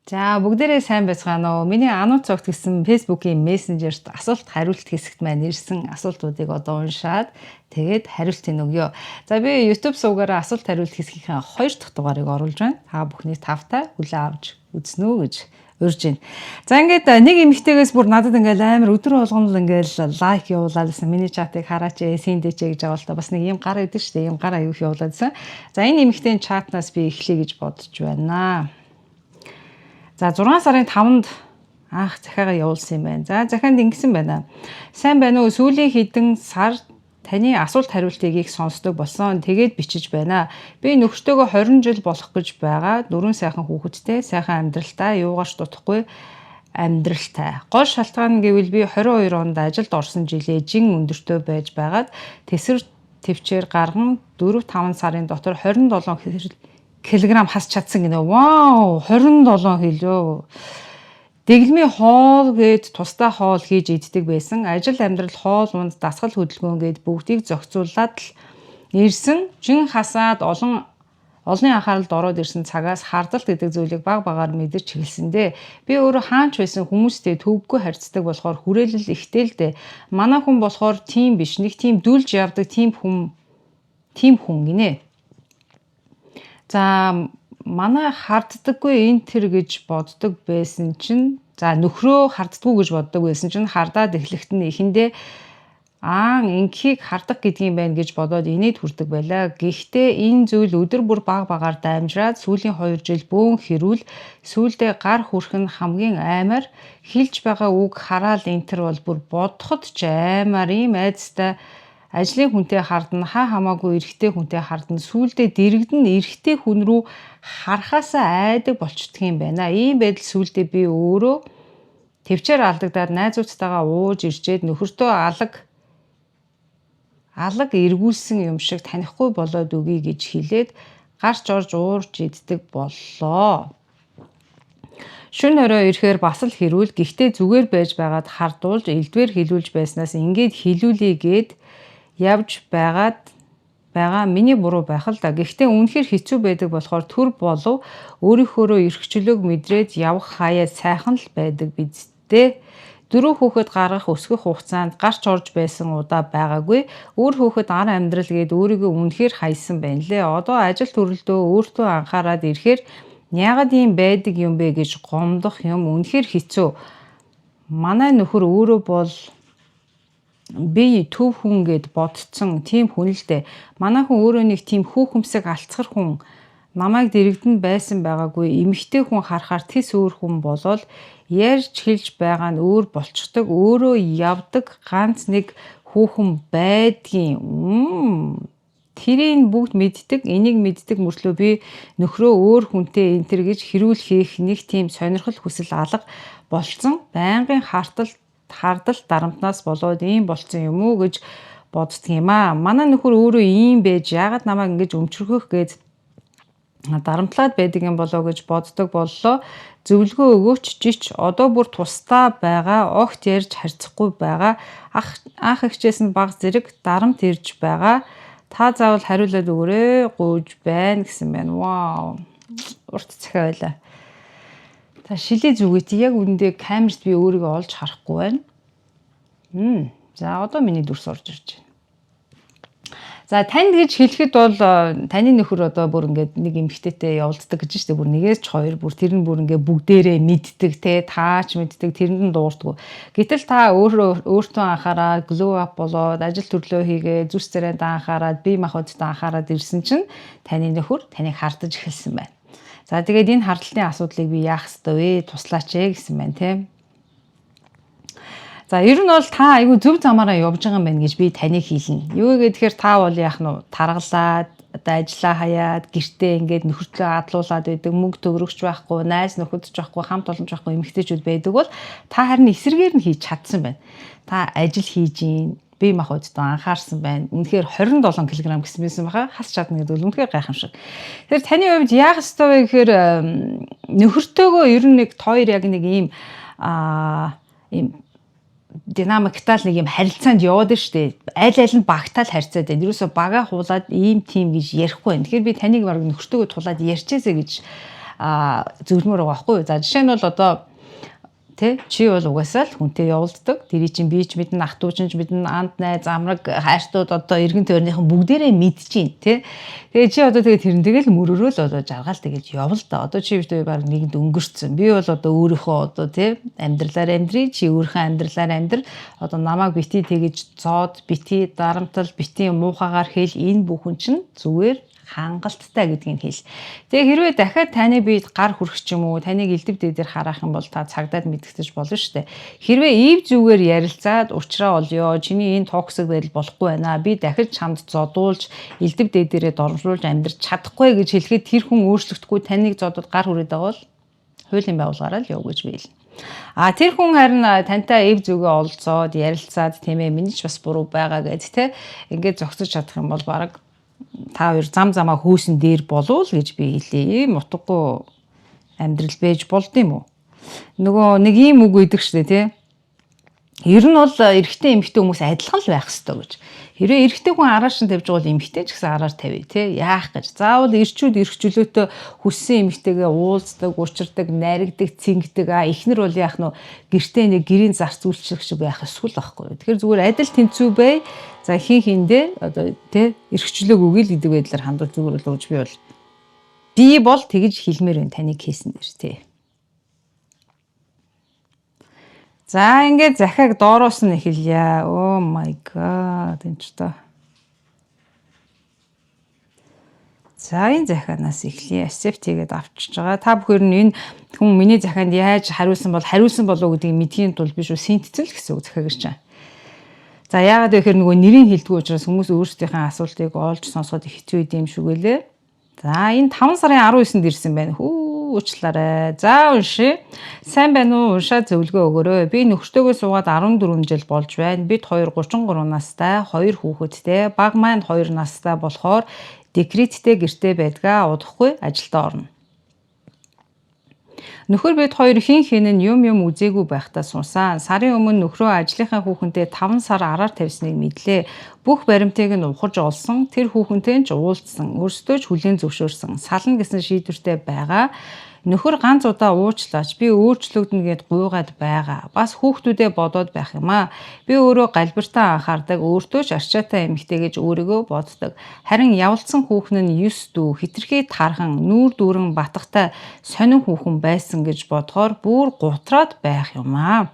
За, бүгдээрээ сайн байцгаана уу? Миний Ануу цогт гэсэн Facebook-ийн мессенжерт асуулт хариулт хэсэгт маань ирсэн асуултуудыг одоо уншаад, тэгээд хариултыг өгье. За, би YouTube сувгаараа асуулт хариулт хэсгийнхээ 2 дахь дугаарыг оруулж байна. Та бүхний тавтай хүлээн авч үзнэ үү гэж урьж байна. За, ингээд нэг эмэгтэйгээс бүр надад ингээд амар өдөр болгоно л ингээд like явуулаад байсан. Миний чатыг хараач ээ, send ээч гэж байгаа л та, бас нэг юм гар идэв шүү дээ. Юм гар аюух явуулаад байсан. За, энэ эмэгтэйн чатнаас би эхлэе гэж бодож байна. За, 6 сарын 5-нд анх захиагаа явуулсан юм байна. За, захианд ингэсэн байна. Сайн байна уу? Сүүлийн хэдэн сар таны асуулт хариултыг их сонсдог болсон. Тэгээд бичиж байна. Би нөхөртөөгөө 20 жил болох гэж байгаа. Дөрвөн сайхан хүүхэдтэй, сайхан амьдралтай, юугаарч дутахгүй амьдралтай. Гол шалтгаан нь гэвэл би 22 онд ажилд орсон жилээ жин өндөртөө байж байгаад тэсвэр тэвчээр гарган 4 5 сарын дотор 27 килограмм хас чадсан гинэ. Вау, 27 кило. Дэглэмийн хоол гээд тусдаа хоол хийж иддэг байсан. Ажил, амьдрал, хоол унд, дасгал хөдөлгөөн гээд бүгдийг зохицуулаад л ирсэн. Жин хасаад олон олонний анхааралд ороод ирсэн цагаас хардалт гэдэг зүйлийг баг багаар мэдэрч эхэлсэн дээ. Би өөрөө хаач байсан хүмүүстэй төвөггүй харьцдаг болохоор хүрээлэл ихтэй л дээ. Манай хүн болохоор тийм биш. Нэг тийм дүлж явдаг тийм хүн гинэ. За, манай харддаггүй энэ тэр гэж боддог байсан чинь, за, нөхрөө харддаггүй гэж боддог байсан чинь хардаад эхлэхэд нь эхэндээ аа, инхийг хардах гэдгийм байна гэж бодоод инээд хүрдэг байлаа. Гэхдээ энэ зүйл өдөр бүр баг багаар дамжраад сүүлийн 2 жил бөөн хэрүүл, сүүлдээ гар хүрэх нь хамгийн аймаар, хэлж байгаа үг хараал энэ тэр бол бүр бодоход ч аймаар, ийм айдастай. Ажлын хүнтэй хардна, хаа хамаагүй эрэгтэй хүнтэй хардна. Сүүлдээ дэргэдэн эрэгтэй хүн рүү харахаасаа айдаг болчдөг юм байна. Ийм байдал сүүлдээ би өөрөө тэвчээр алдагдаад найзуудтайгаа ууж ирчээд нөхөртөө алаг алаг эргүүлсэн юм шиг танихгүй болоод өгье гэж хэлээд гарч орж уурж иддэг боллоо. Шөнө орой ирэхээр бас л хэрүүл. Гэхдээ зүгээр байж байгаад хардуулж, элдвээр хэлүүлж байснаас ингээд хэлүүлье гээд явж байгаад байгаа миний буруу байх л да. Гэхдээ үнэхээр хэцүү байдаг болохоор түр болов өөрийнхөөрөө эрх чөлөөг мэдрээд явах хаяа сайхан л байдаг биз дээ. Дөрөв хүүхэд гаргах, өсгөх хугацаанд гарч орж байсан удаа байгаагүй. Үр хүүхэд, ар амьдрал гээд өөрийгөө үнэхээр хаясан байна лээ. Одоо ажил төрөлдөө өөртөө анхаарад ирэхээр яагаад ийм байдаг юм бэ гэж гомдох юм, үнэхээр хэцүү. Манай нөхөр өөрөө бол би төв хүн гээд бодцсон тийм хүн л дээ. Манай хүн өөрөө нэг тийм хүүхэмсэг, алцгар хүн, намайг дэргэдэн байсан байгаагүй. Эмэгтэй хүн харахаар тэс өөр хүн болоод ярьж хэлж байгаа нь өөр болцдог. Өөрөө явдаг ганц нэг хүүхэн байдгийн. Тэрийг бүгд мэддэг, энийг мэддэг мөртлөө би нөхрөө өөр хүнтэй энэ тэр гэж хэрүүл хийх нэг тийм сонирхол, хүсэл алга болцсон. Байнгын хартал хардал дарамтнаас болоод ийм болцсон юм уу гэж боддөг юм аа. Манай нөхөр өөрөө ийм байж яагаад намайг ингэж өмчөрхөх гэж дарамтлаад байдаг юм болоо гэж боддог боллоо. Зөвлөгөө өгөөч, жич. Одоо бүр тусдаа байгаа, огт ярьж харьцахгүй байгаа. Ах анх эгчээс нь баг зэрэг дарамт ирж байгаа. Та заавал хариулаад өгөөрэй, гуйж байна гэсэн байна. Вау. Урт захиа байлаа. За, шилээ зүгээт яг үүндээ камерт би өөрийгөө олж харахгүй байна. За, одоо миний дүрс орж ирж байна. За, танд гэж хэлэхэд бол таны нөхөр одоо бүр ингээд нэг эмэгтэйтэй явуулддаг гэж штэ, бүр нэгээс ч хоёр, бүр тэр нь бүр ингээд бүгдээрээ мэддэг те, таач мэддэг, тэрэнд нь дуурдаггүй. Гэтэл та өөрөө өөртөө анхаараад, glow up болоод, ажил төрлөө хийгээ, зүс царайд анхаарад, бие махбодод анхаарад ирсэн чинь таны нөхөр таныг хардаж эхэлсэн байна. За, тэгээд энэ хардалтын асуудлыг би яах ёстой вэ? Туслаач ээ гэсэн байна те. За, ер нь бол та айгүй зөв замаараа явж байгаа юм байна гэж би таныг хэлнэ. Юу гэхээр та бол яах нь таргалаад, одоо ажиллаа хаяад, гэртээ ингээд нөхөртлөө адлуулад байдаг, мөнгө төгрөгч байхгүй, найз нөхөдч байхгүй, хамт олонч байхгүй эмэгтэйчүүд байдаг бол та харин эсрэгээр нь хийж чадсан байна. Та ажил хийж гин, бие махбоддоо анхаарсан байна. Үнэхээр 27 кг гэсэн байсан баха. Хас чадна гэдэг бол үнэхээр гайхамшиг. Тэгэхээр таны хувьд яах ёстой вэ гэхээр нөхөртөөгөө ер нь нэг хоёр яг нэг ийм динамиктай л нэг юм харилцаанд яваад нь штэ. Аль аль нь багтаал харьцаад байна. Ерөөсө бага хуулаад ийм тим гэж ярихгүй байна. Тэгэхээр би таныг баг нөхөртөөгөө тулаад ярьчээсэ гэж зөвлөмөр байгаа байхгүй юу? За жишээ нь бол одоо тэ чи бол угаасаа л хүнтэй явуулддаг. Тэрий чинь би ч мэднэ, ах дүү чинь ч мэднэ, анд найз, амраг, хайртууд одоо эргэн тойрныхан бүгдээрээ мэдчихээн тэ. Тэгээ чи одоо тэгээ тэрнтэйгээ л мөрөөрөө л одоо жаргаал тэгэл явал да. Одоо чи битээ баг нэгэнд өнгөрцөн. Би бол одоо өөрийнхөө одоо тэ амьдралаар амьдрий, чи өөрийнхөө амьдралаар амьдр. Одоо намайг бити тэгэж зоод, бити дарамтал, бити муухагаар хэл энэ бүхэн чинь зүгээр хангалттай гэдгийг хэл. Тэгээ хэрвээ дахиад таны биед гар хүрэх ч юм уу, таныг элдв дээдээр хараах юм бол та цагдаад мэдгдэж болно шүү дээ. Хэрвээ ив зүгээр ярилцаад уучраа олёо, чиний энэ toxic байдал болохгүй байна. Би дахиж чамд зодуулж, элдв дээдээрээ доромжлуулж амьдрч чадахгүй гэж хэлэхэд тэр хүн өөрчлөгдөхгүй таныг зодод гар хүрээд байгаа бол хуулийн байгууллагаараа л яв гэж би хэлнэ. А тэр хүн харин тантай эв зүгээ олцоод ярилцаад тийм ээ миний ч бас буруу байгаа гэд те ингээд зогсож чадах юм бол баг та хоёр зам замаа хөөсөн дээр болов л гэж би хэлье. Ийм утгагүй амьдрал байж болд юм уу? Нөгөө нэг ийм үг өгдөг штэ тий. Ер нь бол эрэгтэй эмэгтэй хүмүүс адилхан л байх ёстой гэж. Хэрвээ эрэгтэй хүн араар шин тавьж байгаа бол эмэгтэй ч гэсэн араар тавья тий. Яах гэж. Заавал эрчүүд эрх чөлөөтэй хүссэн эмэгтэйгээ уулздаг, учирдаг, наригдаг, цэнгдэг. А эхнэр бол яах нь гэртээ нэг гэрийн зарц үйлчлэх шиг байх ёсгүй л байхгүй. Тэгэхээр зүгээр адил тэнцүү бай. За хин хиндээ одоо тий эрх чөлөөг өгье л гэдэг байдлаар хандвал зүгээр болов гэж би бол тэгж хэлмээр байна таны кейсэн дээр тий. За ингээд захиаг доороос нь эхэлье. Oh my god энэ ч та. За энэ захианаас эхлэе. Accept хийгээд авчиж байгаа. Та бүхэн энэ хүн миний захианд яаж хариулсан бол хариулсан болов уу гэдгийг мэдхийн тулд би шүү синтцэл гэсэн үг захиаг ирж байгаа. За яагаад вэ гэхээр нөгөө нэрийг хэлдэггүй учраас хүмүүс өөрсдийнхээ асуултыг олж сонсоход их хэцүү юм шиг үлээ. За энэ 5 сарын 19-нд ирсэн байна. Хүү уучлаарай. За уншия. Сайн байна уу? Уншаа зөвлөгөө өгөөрэй. Би нөхөртөөгөө суугаад 14 жил болж байна. Бид хоёр 33 настай, 2 хүүхэдтэй, баг маань 2 настай болохоор декреттэй гэрте байдгаа удахгүй ажилдаа орно. Нөхөр бид хоёр хин хин нь юм юм үзээгүй байхдаа сунсан. Сарын өмнө нөхрөө ажлынхаа хүүхэнтэй 5 сар араар тавьсныг мэдлээ. Бүх баримтыг нь ухаж олсон. Тэр хүүхэнтэй ч уулзсан. Өөрсдөө ч хүлээн зөвшөөрсөн. Сална гэсэн шийдвэртэй байгаа. Нөхөр ганц удаа уучлаач би өөрчлөгдөнө гэд гуйгаад байгаа. Бас хүүхдүүдээ бодоод байх юм аа. Би өөрөө галбиртаа анхаардаг, өөртөө ч арчаатай эмэгтэй гэж өөрийгөө боддог. Харин явалцсан хүүхэн нь 9 дүү, хитрхи тархан, нүүр дүүрэн батгатай сонин хүүхэн байсан гэж бодохоор бүр гутраад байх юм аа.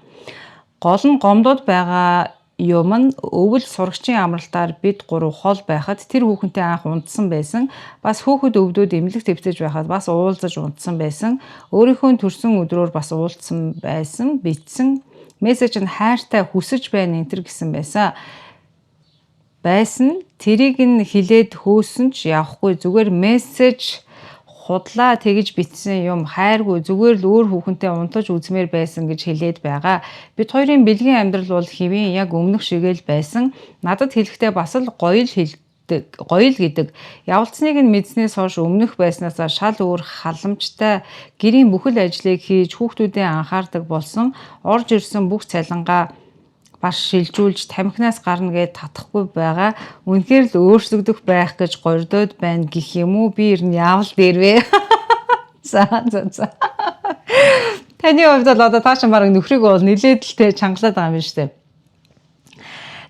Гол нь гомдоод байгаа юм нь өвөл сурагчийн амралтаар бид гурав хол байхад тэр хүүхэнтэй анх унтсан байсан. Бас хүүхэд өвдөөд эмнэлэг твтэж байхад бас уулзаж унтсан байсан. Өөрийнхөө төрсөн өдрөөр бас уулзсан байсан. Бичсэн мессеж нь хайртай хүсэж байна энэ төр гэсэн байсан. Байсан. Тэрийг нь хилээд хөөсөн ч явахгүй зүгээр мессеж худлаа тэгж бичсэн юм хайргүй зүгээр л өөр хүүхэнтэй унтаж үзмээр байсан гэж хэлээд байгаа. Бид хоёрын бэлгийн амьдрал бол хэвийн яг өмнөх шигээл байсан. Надад хэлэхдээ бас л гоё л хэлдэг гоё л гэдэг. Явалцсныг нь мэдснээс хойш өмнөх байснаасаа шал өөр халамжтай гэрийн бүхэл ажлыг хийж хүүхдүүдээ анхаардаг болсон. Орж ирсэн бүх цалингаа бас шилжүүлж тамхинаас гарна гэд татахгүй байгаа. Үнэхээр л өөрчлөгдөх байх гэж гордоод байна гэх юм уу? Би ер нь яавал дээр вэ? За за за. Таны хувьд бол одоо таашаа бараг нөхрийг бол нилээд л те чангалаад байгаа юм шүү дээ.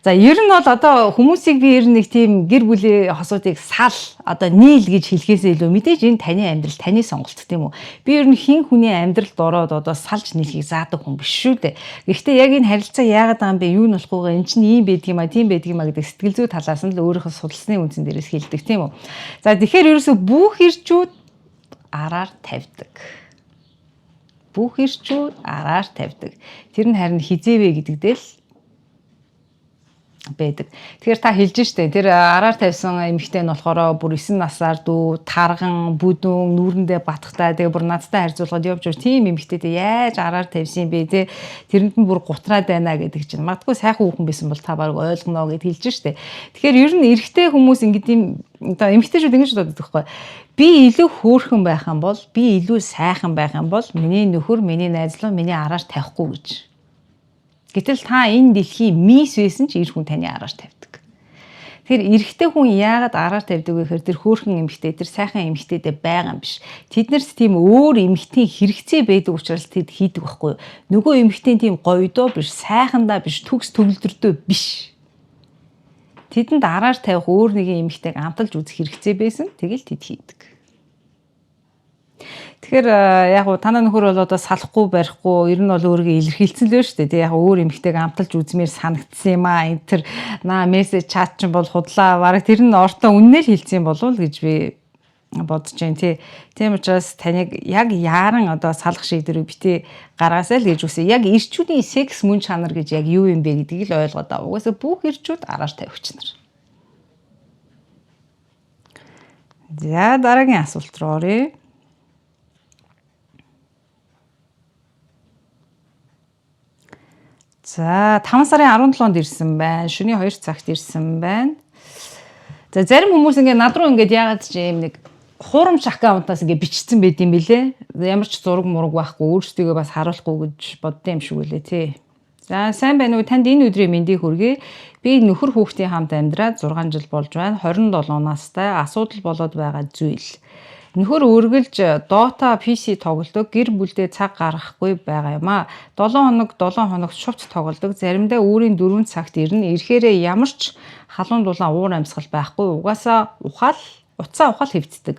За ер нь бол одоо хүмүүсийг би ер нь нэг тийм гэр бүлийн хосуудыг сал одоо нийл гэж хэлхээсээ илүү мэдээж энэ таны амьдрал таны сонголт тийм үү. Би ер нь хин хүний амьдралд ороод одоо салж нийлхийг заадаг хүн биш шүү дээ. Гэхдээ яг энэ харилцаа яагаад байгаа юм бэ? Юу нь болохгүйгээ эн чинь ийм байдаг юм а, тийм байдаг юм а гэдэг сэтгэл зүй талаас нь л өөрийнхөө судалсны үндсэн дээрээс хэлдэг тийм үү. За тэгэхээр ерөөсөө бүх ирчүүд араар тавьдаг. Бүх ирчүүд араар тавьдаг. Тэр нь харин хизээвэ гэдэгдээ л байдаг. Тэгэхээр та хэлж штэ тэр араар тавьсан эмэгтэй нь болохоор бүр 9 насаар дүү тарган бүдүүн нүүрэндээ батхтай тэгээ бүр надтай харьцуулахад явж явж тийм эмэгтэйтэй яаж араар тавьсан юм бэ те тэрэнд нь бүр гутраад байна гэдэг чинь магадгүй сайхан хүүхэн байсан бол та баг ойлгоно гэд хэлж штэ. Тэгэхээр ер нь эрэгтэй хүмүүс ингэдэм юм одоо эмэгтэйчүүд ингэж боддог байхгүй. Би илүү хөөрхөн байх юм бол би илүү сайхан байх юм бол миний нөхөр, миний найз луу миний араар тавихгүй гэж. Гэтэл та энэ дэлхийн мис байсан ч эр хүн таны араар тавьдаг. Тэгэхээр эрэгтэй хүн яагаад араар тавьдаг вэ гэхээр тэр хөөрхөн эмэгтэй, тэр сайхан эмэгтэйдээ байгаа юм биш. Тэднэрт тийм өөр эмэгтэй хэрэгцээ байдаг учраас тэд хийдэг байхгүй юу? Нөгөө эмэгтэй тийм гоёдоо биш, сайхандаа биш, төгс төгөлдрдөө биш. Тэдэнд араар тавих өөр нэгэн эмэгтэйг амталж үзэх хэрэгцээ байсан. Тэгэл тэд хийдэг. Тэгэхээр яг уу танаа нөхөр бол одоо салахгүй барихгүй ер нь бол өөрийгөө илэрхийлсэн л байна шүү дээ. Тэг яг өөр эмэгтэйг амталж үзмээр санагдсан юм аа. Энэ тэр наа мессеж чат чинь бол худлаа. Бараг тэр нь ортоо үннээр хэлсэн болов уу гэж би бодож байна тий. Тийм учраас таныг яг яаран одоо салах шийдвэрийг бити гаргаасай л гэж үсэ. Яг эрчүүдийн секс мөн чанар гэж яг юу юм бэ гэдгийг л ойлгоод аа. Угаасаа бүх эрчүүд араар тавигч нар. За дараагийн асуулт руу оръё. За 5 сарын 17-нд ирсэн байна. Шөнийн 2 цагт ирсэн байна. За зарим хүмүүс ингээ над руу ингээд яагаад ч юм нэг хуурамч аккаунтаас ингээ бичсэн байд юм бэлээ. Ямар ч зураг мураг байхгүй өөрсдийгөө бас харуулахгүй гэж боддсон юм шиг үлээ тий. За сайн байна уу? Танд энэ өдрийн мэндийг хүргэе. Би нөхөр хүүхдийн хамт амьдраад 6 жил болж байна. 27 настай. Асуудал болоод байгаа зүйл. Нөхөр үргэлж Dota PC тоглодог, гэр бүлдээ цаг гаргахгүй байгаа юм аа. 7 хоног 7 хоногт шувт тоглодог. Заримдаа үүрийн 4 цагт ирнэ. Ирэхээрээ ямар ч халуун дулаан уур амьсгал байхгүй. Угаасаа ухаал утсаа ухаал хэвтдэг.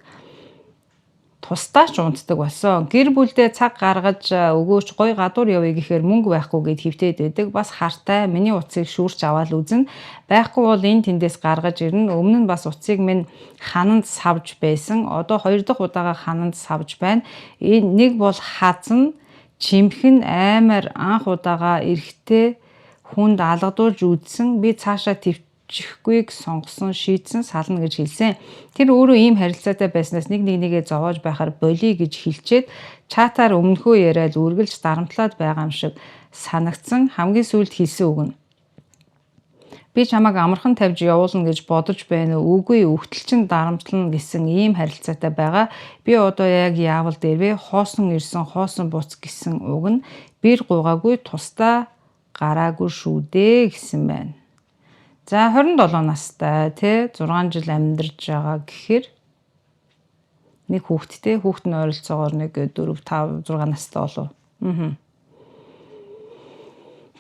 Тусдаа ч унтдаг болсон. Гэр бүлдээ цаг гаргаж өгөөч гой гадуур явъя гэхээр мөнгө байхгүй гэд хэвтээд байдаг. Бас хартай миний утсыг шүүрч аваад үзнэ. Байхгүй бол энэ тэндээс гаргаж ирнэ. Өмнө нь бас утсыг минь хананд савж байсан. Одоо хоёр дахь удаага хананд савж байна. Энэ нэг бол хазна чимхэн аймаар анх удаага эрэхтэй хүнд алгадуулж үзсэн. Би цаашаа чихгүйг сонгосон, шийдсэн, сална гэж хэлсэн. Тэр өөрөө ийм харилцаатай байснаас нэг нэг нэгээ зовоож байхаар болиё гэж хэлчээд чатаар өмнөхөө яриад үргэлж дарамтлаад байгаа юм шиг санагдсан. Хамгийн сүүлд хэлсэн үг нь би чамайг амархан тавьж явуулна гэж бодож байна уу? Үгүй, өгтөл чинь дарамтлана гэсэн ийм харилцаатай байгаа. Би одоо яг яавал дээр вэ? Хоосон ирсэн, хоосон буц гэсэн уг нь бэр гуйгаагүй тусдаа гараагүй шүү дээ гэсэн байна. За 27 настай тий 6 жил амьдарч байгаа гэхээр нэг хүүхэдтэй, хүүхэд нь ойролцоогоор нэг 4 5 6 настай болов. Аа.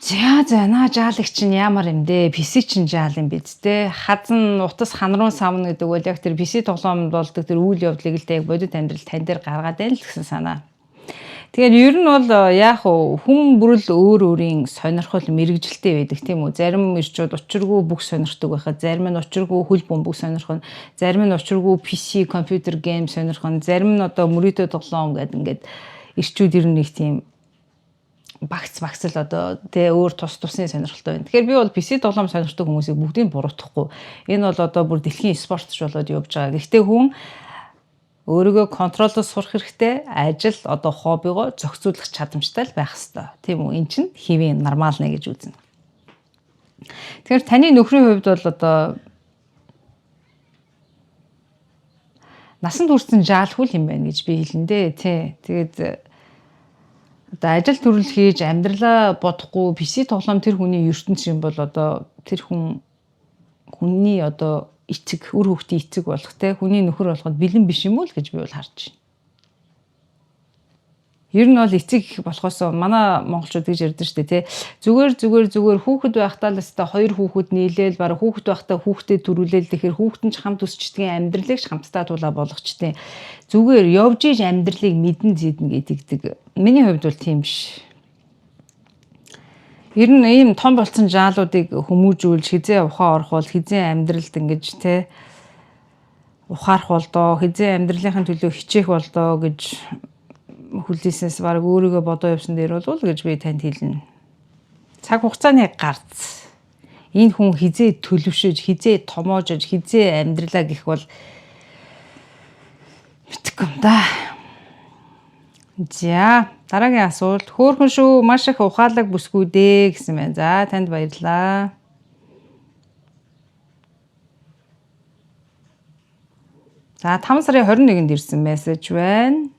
За за наа жаалыг чинь ямар юм дээ? PC чинь жаал юм биз дээ. Хазан утас хан руу савна гэдэг бол яг тэр PC тоглоомд болдог тэр үйл явдлыг л дээ яг бодит амьдрал тань дээр гаргаад байна л гэсэн санаа. Тэгэхээр ер нь бол яах вэ? Хүн бүрэл өөр өөрийн сонирхол мэрэгжилтэй байдаг тийм үү? Зарим эрчүүд учиргүй бүх сонирхдаг байхад, зарим нь учиргүй хөл бөмбөг сонирхно, зарим нь учиргүй PC, компьютер гейм сонирхно, зарим нь одоо мөрөөдөө тоглоом гэдэг ингээд эрчүүд ер нь нэг тийм багц багц л одоо тэ өөр тус тусны сонирхолтой байна. Тэгэхээр би бол PC тоглоом сонирхдаг хүмүүсийг бүгдийг буруутгахгүй. Энэ бол одоо бүр дэлхийн спортч болоод явж байгаа. Гэхдээ хүн өөрийгөө контролдож сурах хэрэгтэй. Ажил одоо хоббигоо зохицуулах чадамжтай л байх хэрэгтэй. Тийм үү? Эн чинь хэвийн нормал нэ гэж үзнэ. Тэгэхээр таны нөхрийн хувьд бол одоо насанд хүрсэн жаалгүй юм байна гэж би хэлнэ дээ. Тий. Тэгээд одоо ажил төрөл хийж амьдралаа бодохгүй PC тоглоом тэр хүний ертөнц юм бол одоо тэр хүн хүний одоо эцэг, үр хүүхдийн эцэг болох те хүний нөхөр болоход бэлэн биш юм уу л гэж би бол харж байна. Ер нь бол эцэг болохоос манай монголчууд гэж ярьдаг шүү дээ тий. Зүгээр зүгээр зүгээр хүүхэд байхдаа л өстой хоёр хүүхэд нийлээл бараг хүүхэд байхдаа хүүхдэд төрүүлээл тэгэхээр хүүхэд нь ч хамт өсчдгийн амьдралыг ч хамтдаа тулаа болгочтой. Зүгээр явж иж амьдралыг мэдэн зэдэн гэдэг. Миний хувьд бол тийм биш. Ер нь ийм том болсон жаалуудыг хүмүүжүүлж хизээ ухаан орох бол хизээ амьдралд ингэж те ухаарах болдоо хизээ амьдралынхын төлөө хичээх болдоо гэж хүлээснээс баг өөрийгөө бодоо явсан дээр болов гэж би танд хэлнэ. Цаг хугацааны гарц. Энэ хүн хизээ төлөвшөж, хизээ томоожож, хизээ амьдралаа гэх бол мэдэхгүй юм да. За дараагийн асуулт хөөхөн шүү маш их ухаалаг бүсгүй дээ гэсэн байна. За танд баярлалаа. За 5 сарын 21-нд ирсэн мессеж байна.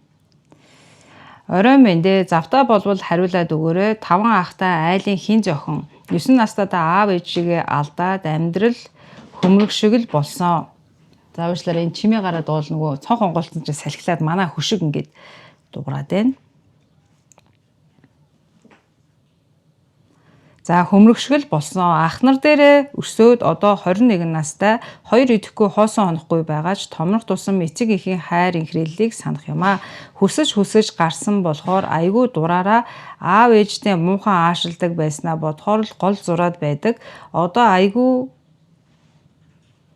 Орой мэндэ завтаа болвол хариулаад өгөөрэй. Таван ахтай айлын хин зохин 9 настайдаа аав ээжигээ алдаад амьдрал Хөмрөг шиг л болсон. За уучлаарай, энэ чимээ гараад уул нөгөө цонх онгойлсон чинь салхилаад манай хөшиг ингээд дуурайд байна. За хөмрөг шиг л болсон. Ах нар дээрээ өсөөд одоо 21 настай, 2 идэхгүй хоосон хонохгүй байгаа ч томрох тусам эцэг эхийн хайр инхрийллийг санах юм аа. Хүсэж хүсэж гарсан болохоор айгүй дураараа аав ээжтэй муухан аашилдаг байснаа бодохоор л гол зураад байдаг. Одоо айгүй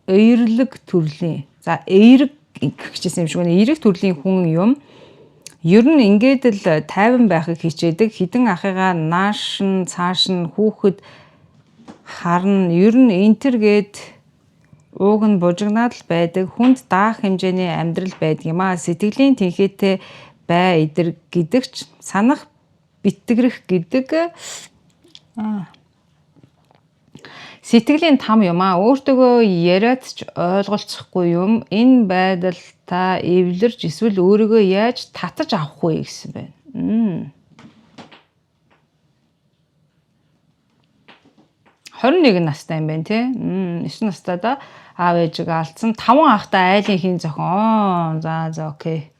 эерлэг төрлийн. За эерэг гэжсэн юм шиг байна. Эерэг төрлийн хүн юм. Ер нь ингээд л тайван байхыг хичээдэг. Хідэн ахыгаа нааш нь цааш нь хүүхэд харна. Ер нь энтер гээд ууг нь бужигнаад л байдаг. Хүнд даах хэмжээний амьдрал байдаг юм аа. Сэтгэлийн тэнхээтэй бай эдэр гэдэг ч санах битгэрэх гэдэг сэтгэлийн там юм аа. Өөртөөгөө яриад ч ойлголцохгүй юм. Энэ байдал та эвлэрч эсвэл өөрийгөө яаж татаж авах вэ гэсэн байна. 21 настай юм байна тий. 9 настай да аав ээжигээ алдсан. 5 ахтай айлын хин зохион. За за окей.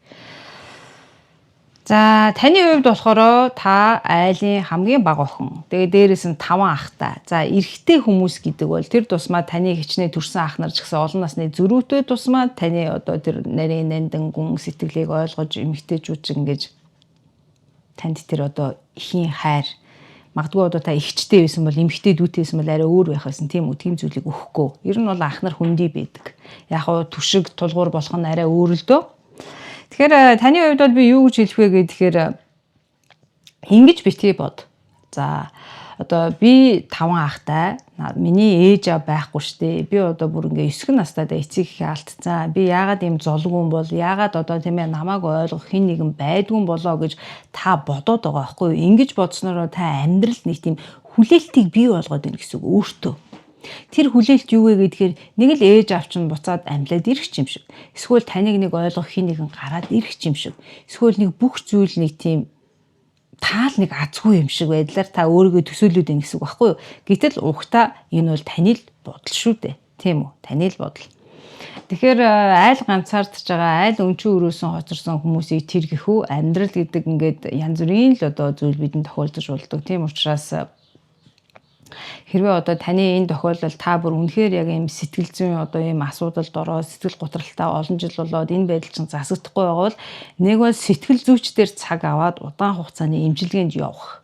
За таны хувьд болохоор та айлын хамгийн бага охин. Тэгээ дээрэс нь 5 ахтай. За эрэгтэй хүмүүс гэдэг бол тэр тусмаа таны хичнээн төрсэн ах нар ч гэсэн олон насны зөрүүтэй тусмаа таны одоо тэр нарийн нандин гүн сэтгэлийг ойлгож эмэгтэйчүүд ч ингэж танд тэр одоо ихийн хайр магадгүй одоо та эгчтэй байсан бол эмэгтэй дүүтэй байсан бол арай өөр байх байсан тийм үү, тийм зүйлийг өгөхгүй. Ер нь бол ах нар хүндий байдаг. Яг хоо түшиг тулгуур болох нь арай өөр л дөө. Тэгэхээр таны хувьд бол би юу гэж хэлэх вэ гэхээр ингэж битгий бод. За одоо би 5 ахтай, миний ээж аав байхгүй штэ. Би одоо бүр ингээ 9 настай да эцэг ихээ алдцсан. Би яагаад ийм золгүй юм бол, яагаад одоо тийм ээ намайг ойлгох хэн нэгэн байдгүй юм болоо гэж та бодоод байгаа байхгүй юу? Ингэж бодсноороо та амьдралд нэг тийм хүлээлтийг бий болгоод байна гэсэн үг өөртөө. Тэр хүлээлт юу вэ гэхээр нэг л ээж аав чинь буцаад амьлаад ирэх юм шиг. Эсвэл таныг нэг ойлгох хэн нэгэн гараад ирэх юм шиг. Эсвэл нэг бүх зүйл нэг тийм таал нэг азгүй юм шиг байдлаар та өөрийгөө төсөөлөд байна гэсэн үг байхгүй юу? Гэтэл угтаа энэ бол таны л бодол шүү дээ. Тийм үү? Таны л бодол. Тэгэхээр айл ганцаардж байгаа, айл өнчүү өрөөсөн хоцорсон хүмүүсийг тэргэх үү? Амьдрал гэдэг ингээд янз бүрийн л одоо зүйл бидэнд тохиолдож болдог. Тийм учраас хэрвээ одоо таны энэ тохиолдол та бүр үнэхээр яг ийм сэтгэл зүйн одоо ийм асуудалд ороод сэтгэл готролтой олон жил болоод энэ байдал чинь засагдахгүй байгаа бол нэг бол сэтгэл зүйчдэр цаг аваад удаан хугацааны эмчилгээнд явах.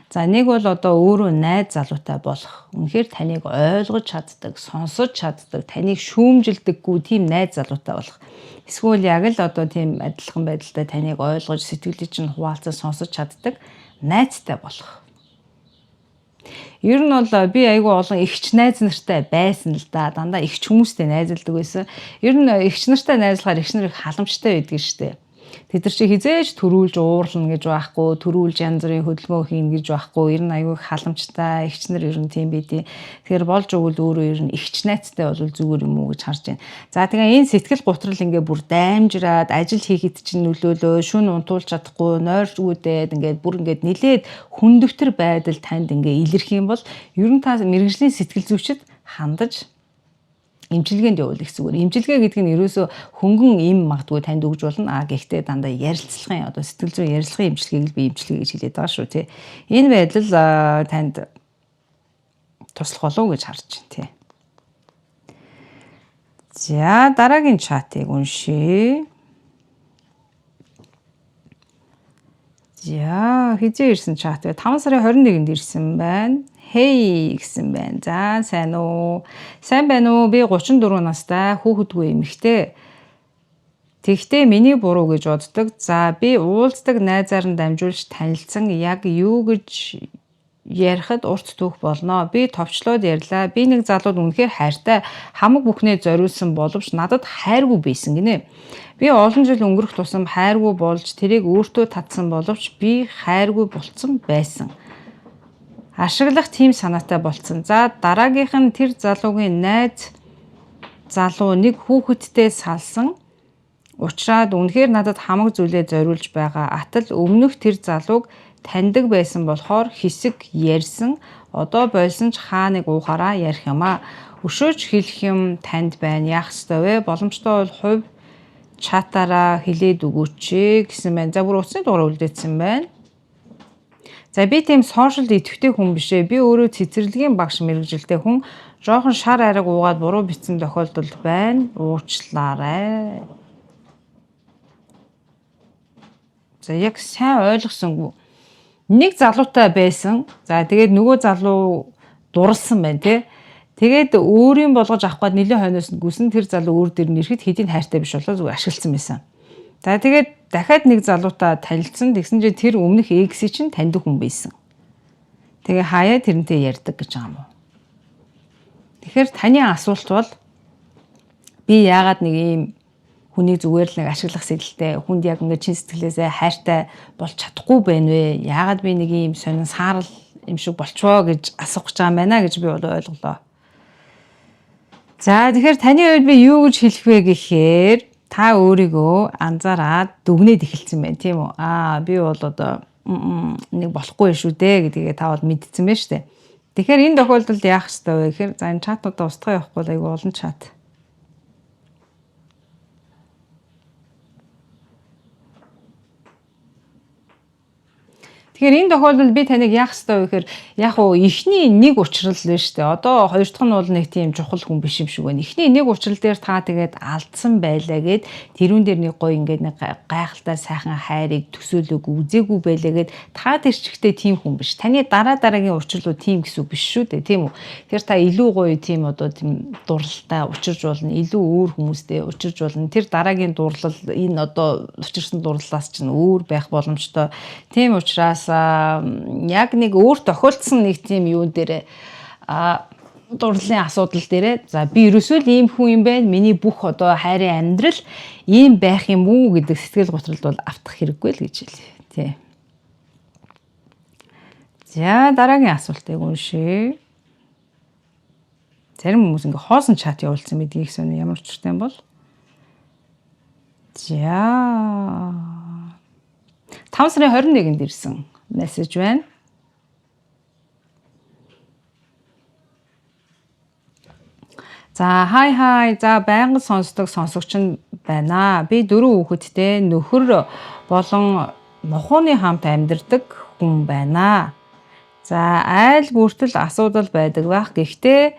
За нэг бол одоо өөрөө найз залуутай болох. Үнэхээр таныг ойлгож чаддаг, сонсож чаддаг, таныг шүүмжилдэггүй тийм найз залуутай болох. Эсвэл яг л одоо тийм адилхан байдалтай таныг ойлгож, сэтгэлийг чинь хуваалцаж сонсож чаддаг найзтай болох. Ер нь бол би айгүй олон эгч найз нартай байсан л да. Дандаа эгч хүмүүстэй найзалдаг байсан. Ер нь эгч нартай найзлахаар эгч нар их халамжтай байдаг шүү дээ. Тэд нар чи хизээж төрүүлж уурлна гэж байхгүй, төрүүлж янз бүрийн хөдөлгөөн хийнэ гэж байхгүй. Ер нь айгүй халамжтай, эгч нар ер нь тийм байдیں۔ Тэгэхээр болж өгвөл өөрөө ер нь эгч найзтай бол зүгээр юм уу гэж харж байна. За тэгээ энэ сэтгэл гутрал ингээ бүр даймжраад ажил хийхэд чинь нөлөөлөө, шүн унтуулж чадахгүй, нойрчгүүдээд ингээд бүр ингээд нилээд хүндөвтөр байдал танд ингээ илэрх юм бол ер нь та мэрэгжлийн сэтгэл зүйчид хандаж эмчилгээнд явуул их зүгээр. Эмчилгээ гэдэг нь ерөөсөө хөнгөн эм магадгүй танд өгж болно. А гэхдээ дандаа ярилцлагын одоо сэтгэл зүйн ярилцлагын эмчилгээг л би эмчилгээ гэж хэлээд байгаа шүү тий. Энэ байдал танд туслах болов уу гэж харж байна тий. За дараагийн чатыг уншъя. За хизээ ирсэн чат вэ? 5 сарын 21-нд ирсэн байна. Хей гэсэн байна. За сайн уу? Сайн байна уу? Би 34 настай хүүхэдгүй эмэгтэй. Тэгтээ миний буруу гэж боддог. За би уулздаг найзаар нь дамжуулж танилцсан, яг юу гэж ярихад урт түүх болно. Би товчлоод ярьлаа. Би нэг залууд үнэхээр хайртай, хамаг бүхнээ зориулсан боловч надад хайргүй байсан гинэ. Би олон жил өнгөрөх тусам хайргүй болж тэрийг өөртөө татсан боловч би хайргүй болцсон байсан. Ашиглах тийм санаатай болцсон. За дараагийнх нь тэр залуугийн найз залуу нэг хүүхэдтэй салсан. Учраад үнэхээр надад хамаг зүйлээ зориулж байгаа. Атал өмнөх тэр залууг таньдаг байсан болохоор хэсэг ярьсан. Одоо болсон ч хаа нэг уухаараа ярих юм аа. Өшөөж хэлэх юм танд байна. Яах ёстой вэ? Боломжтой бол хувь чатаараа хэлээд өгөөч гэсэн байна. За бүр утасны дугаар үлдээсэн байна. За би тийм сошиалд идэвхтэй хүн биш ээ. Би өөрөө цэцэрлэгийн багш мэргэжилтэй хүн. Жоохон шар ариг уугаад буруу бичсэн тохиолдол байна. Уучлаарай. За яг сайн ойлгосонгүй. Нэг залуутай байсан. За тэгээд нөгөө залуу дурлсан байна тий. Тэгээд өөрийн болгож авах гээд нэлээд хойноос нь гүсэн тэр залуу өөр дээр нэрэхэд хэдийн хайртай биш болоо зүгээр ашигласан байсан. За тэгээд дахиад нэг залуутай танилцсан. Тэгсэн чинь тэр өмнөх экс чинь таньдаг хүн байсан. Тэгээ хаяа тэрнтэй ярьдаг гэж байгаа юм уу? Тэгэхээр таны асуулт бол би яагаад нэг ийм хүний зүгээр л нэг ашиглах сэтэлтэй хүнд яг ингээд чин сэтгэлээсээ хайртай болж чадахгүй байна вэ? Яагаад би нэг ийм сонин саарал юм шиг болчихвоо гэж асуух гэж байгаа юм байна гэж би бол ойлголоо. За тэгэхээр таны хувьд би юу гэж хэлэх вэ гэхээр та өөрийгөө анзаараад дүгнээд эхэлсэн байна тийм үү? Аа би бол одоо нэг болохгүй шүү дээ гэдгээ та бол мэдсэн байна шүү дээ. Тэгэхээр энэ тохиолдолд яах ёстой вэ гэхээр за энэ чатуудаа устгаа явахгүй бол айгүй олон чат. Тэгэхээр энэ тохиолдолд би таныг яах ёстой вэ гэхээр яг уу эхний нэг учрал л шүү дээ. Одоо хоёр дахь нь бол нэг тийм чухал хүн биш юм шиг байна. Эхний нэг учрал дээр та тэгээд алдсан байлаа гэд тэрүүн дээр нэг гоё ингээд нэг гайхалтай сайхан хайрыг төсөөлөөгүй үзээгүй байлаа гэд та тэр чигтээ тийм хүн биш. Таны дараа дараагийн учрлууд тийм гэсэн үг биш шүү дээ, тийм үү? Тэгэхээр та илүү гоё тийм одоо тийм дурлалтай учирч болно, илүү өөр хүмүүстэй учирч болно. Тэр дараагийн дурлал энэ одоо учирсан дурлалаас чинь өөр байх боломжтой. Тийм учраас яг нэг өөр тохиолдсон нэг тийм юун дээр дурлалын асуудал дээрээ за би ерөөсөө л ийм хүн юм байна. Миний бүх одоо хайрын амьдрал ийм байх юм уу гэдэг сэтгэл готролд бол автах хэрэггүй л гэж хэлье. Тий. За дараагийн асуултыг уншъя. Зарим хүмүүс ингээ хоосон чат явуулсан мэдгийг сони ямар учиртай юм бол. За 5 сарын 21-нд ирсэн мессеж байна. За хай хай за байнга сонсдог сонсогч нь байна. Би 4 хүүхэдтэй нөхөр болон нухууны хамт амьдардаг хүн байна. За айл бүртэл асуудал байдаг байх. Гэхдээ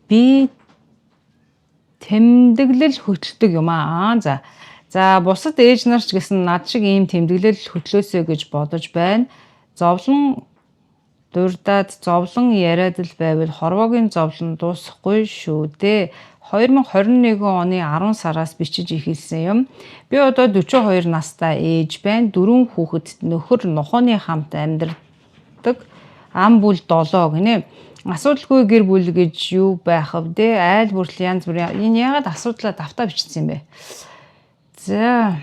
би тэмдэглэл хөтэлдэг юм аа. За За бусад ээж нар ч гэсэн над шиг ийм тэмдэглэл хөтлөөсэй гэж бодож байна. Зовлон дурдаад зовлон яриад л байвал хорвоогийн зовлон дуусахгүй шүү дээ. 2021 оны 10 сараас бичиж эхэлсэн юм. Би одоо 42 настай ээж байна. 4 хүүхэд нөхөр нухууны хамт амьдардаг. Ам бүл 7 гинэ. Асуудалгүй гэр бүл гэж юу байх вэ? Айл бүртэл янз бүрийн энэ яагаад асуудлаа давтаа бичсэн юм бэ? За.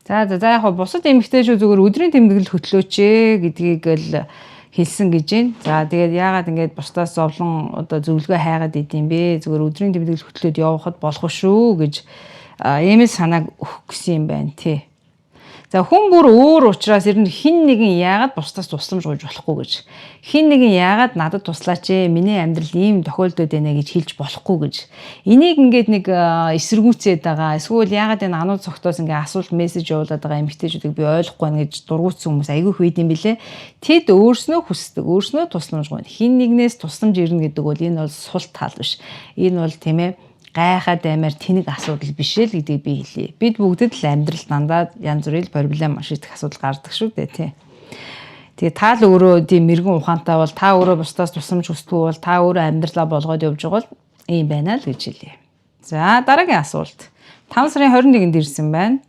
За за за яг бусад эмэгтэйчүүд зүгээр өдрийн тэмдэглэл хөтлөөч ээ гэдгийг л хэлсэн гэж байна. За тэгээд яагаад ингэж бусдаас зовлон одоо зөвлөгөө хайгаад идэм бэ? Зүгээр өдрийн тэмдэглэл хөтлөөд явахад болох шүү гэж ийм л санааг өгөх гэсэн юм байна тий. За хүн бүр өөр учраас ер нь хин нэгэн яагаад бусдаас тусламж гуйж болохгүй гэж. Хин нэгэн яагаад надад туслаач ээ, миний амьдрал ийм тохиолдод байна гэж хэлж болохгүй гэж. Энийг ингээд нэг эсэргүүцээд байгаа. Эсвэл яагаад энэ ануу цогтоос ингээд асуулт мессеж явуулаад байгаа эмэгтэйчүүдийг би ойлгохгүй байна гэж дургуутсан хүмүүс айгүй их байд юм билэ. Тэд өөрснөө хүсдэг, өөрснөө тусламж гуйна. Хин нэгнээс тусламж ирнэ гэдэг бол энэ бол сул тал биш. Энэ бол тийм ээ гайхаад аймаар тэнэг асуудал биш л гэдгийг би хэлье. Бид бүгдэд л амьдрал дандаа янз бүрийн проблем шийдэх асуудал гардаг шүү дээ тий. Тэгээ та л өөрөө тийм мэрэгэн ухаантай бол та өөрөө бусдаас тусламж хүсдэггүй бол та өөрөө амьдралаа болгоод явж байгаа бол ийм байна л гэж хэлье. За дараагийн асуулт. 5 сарын 21-нд ирсэн байна.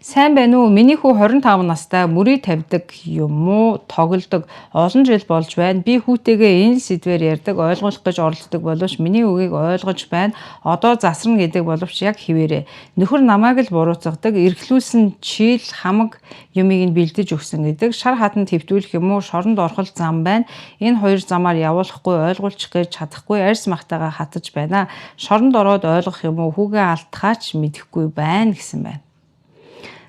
Сайн байна уу? Миний хүү 25 настай мөрий тавьдаг юм уу? Тоглодог. Олон жил болж байна. Би хүүтэйгээ энэ сэдвээр ярьдаг, ойлгуулах гэж оролддог боловч миний үгийг ойлгож байна. Одоо засарна гэдэг боловч яг хിവэрэ. Нөхөр намайг л буруутгадаг. Эрхлүүлсэн чийл хамаг юмыг нь бэлдэж өгсөн гэдэг. Шар хатанд хэвтүүлэх юм уу? Шоронд орох зам байна. Энэ хоёр замаар явуулахгүй, ойлгуулчих гэж чадахгүй арьс махтайгаа хатаж байна. Шоронд ороод ойлгох юм уу? Хүүгээ алдахаа ч мэдэхгүй байна гэсэн байна.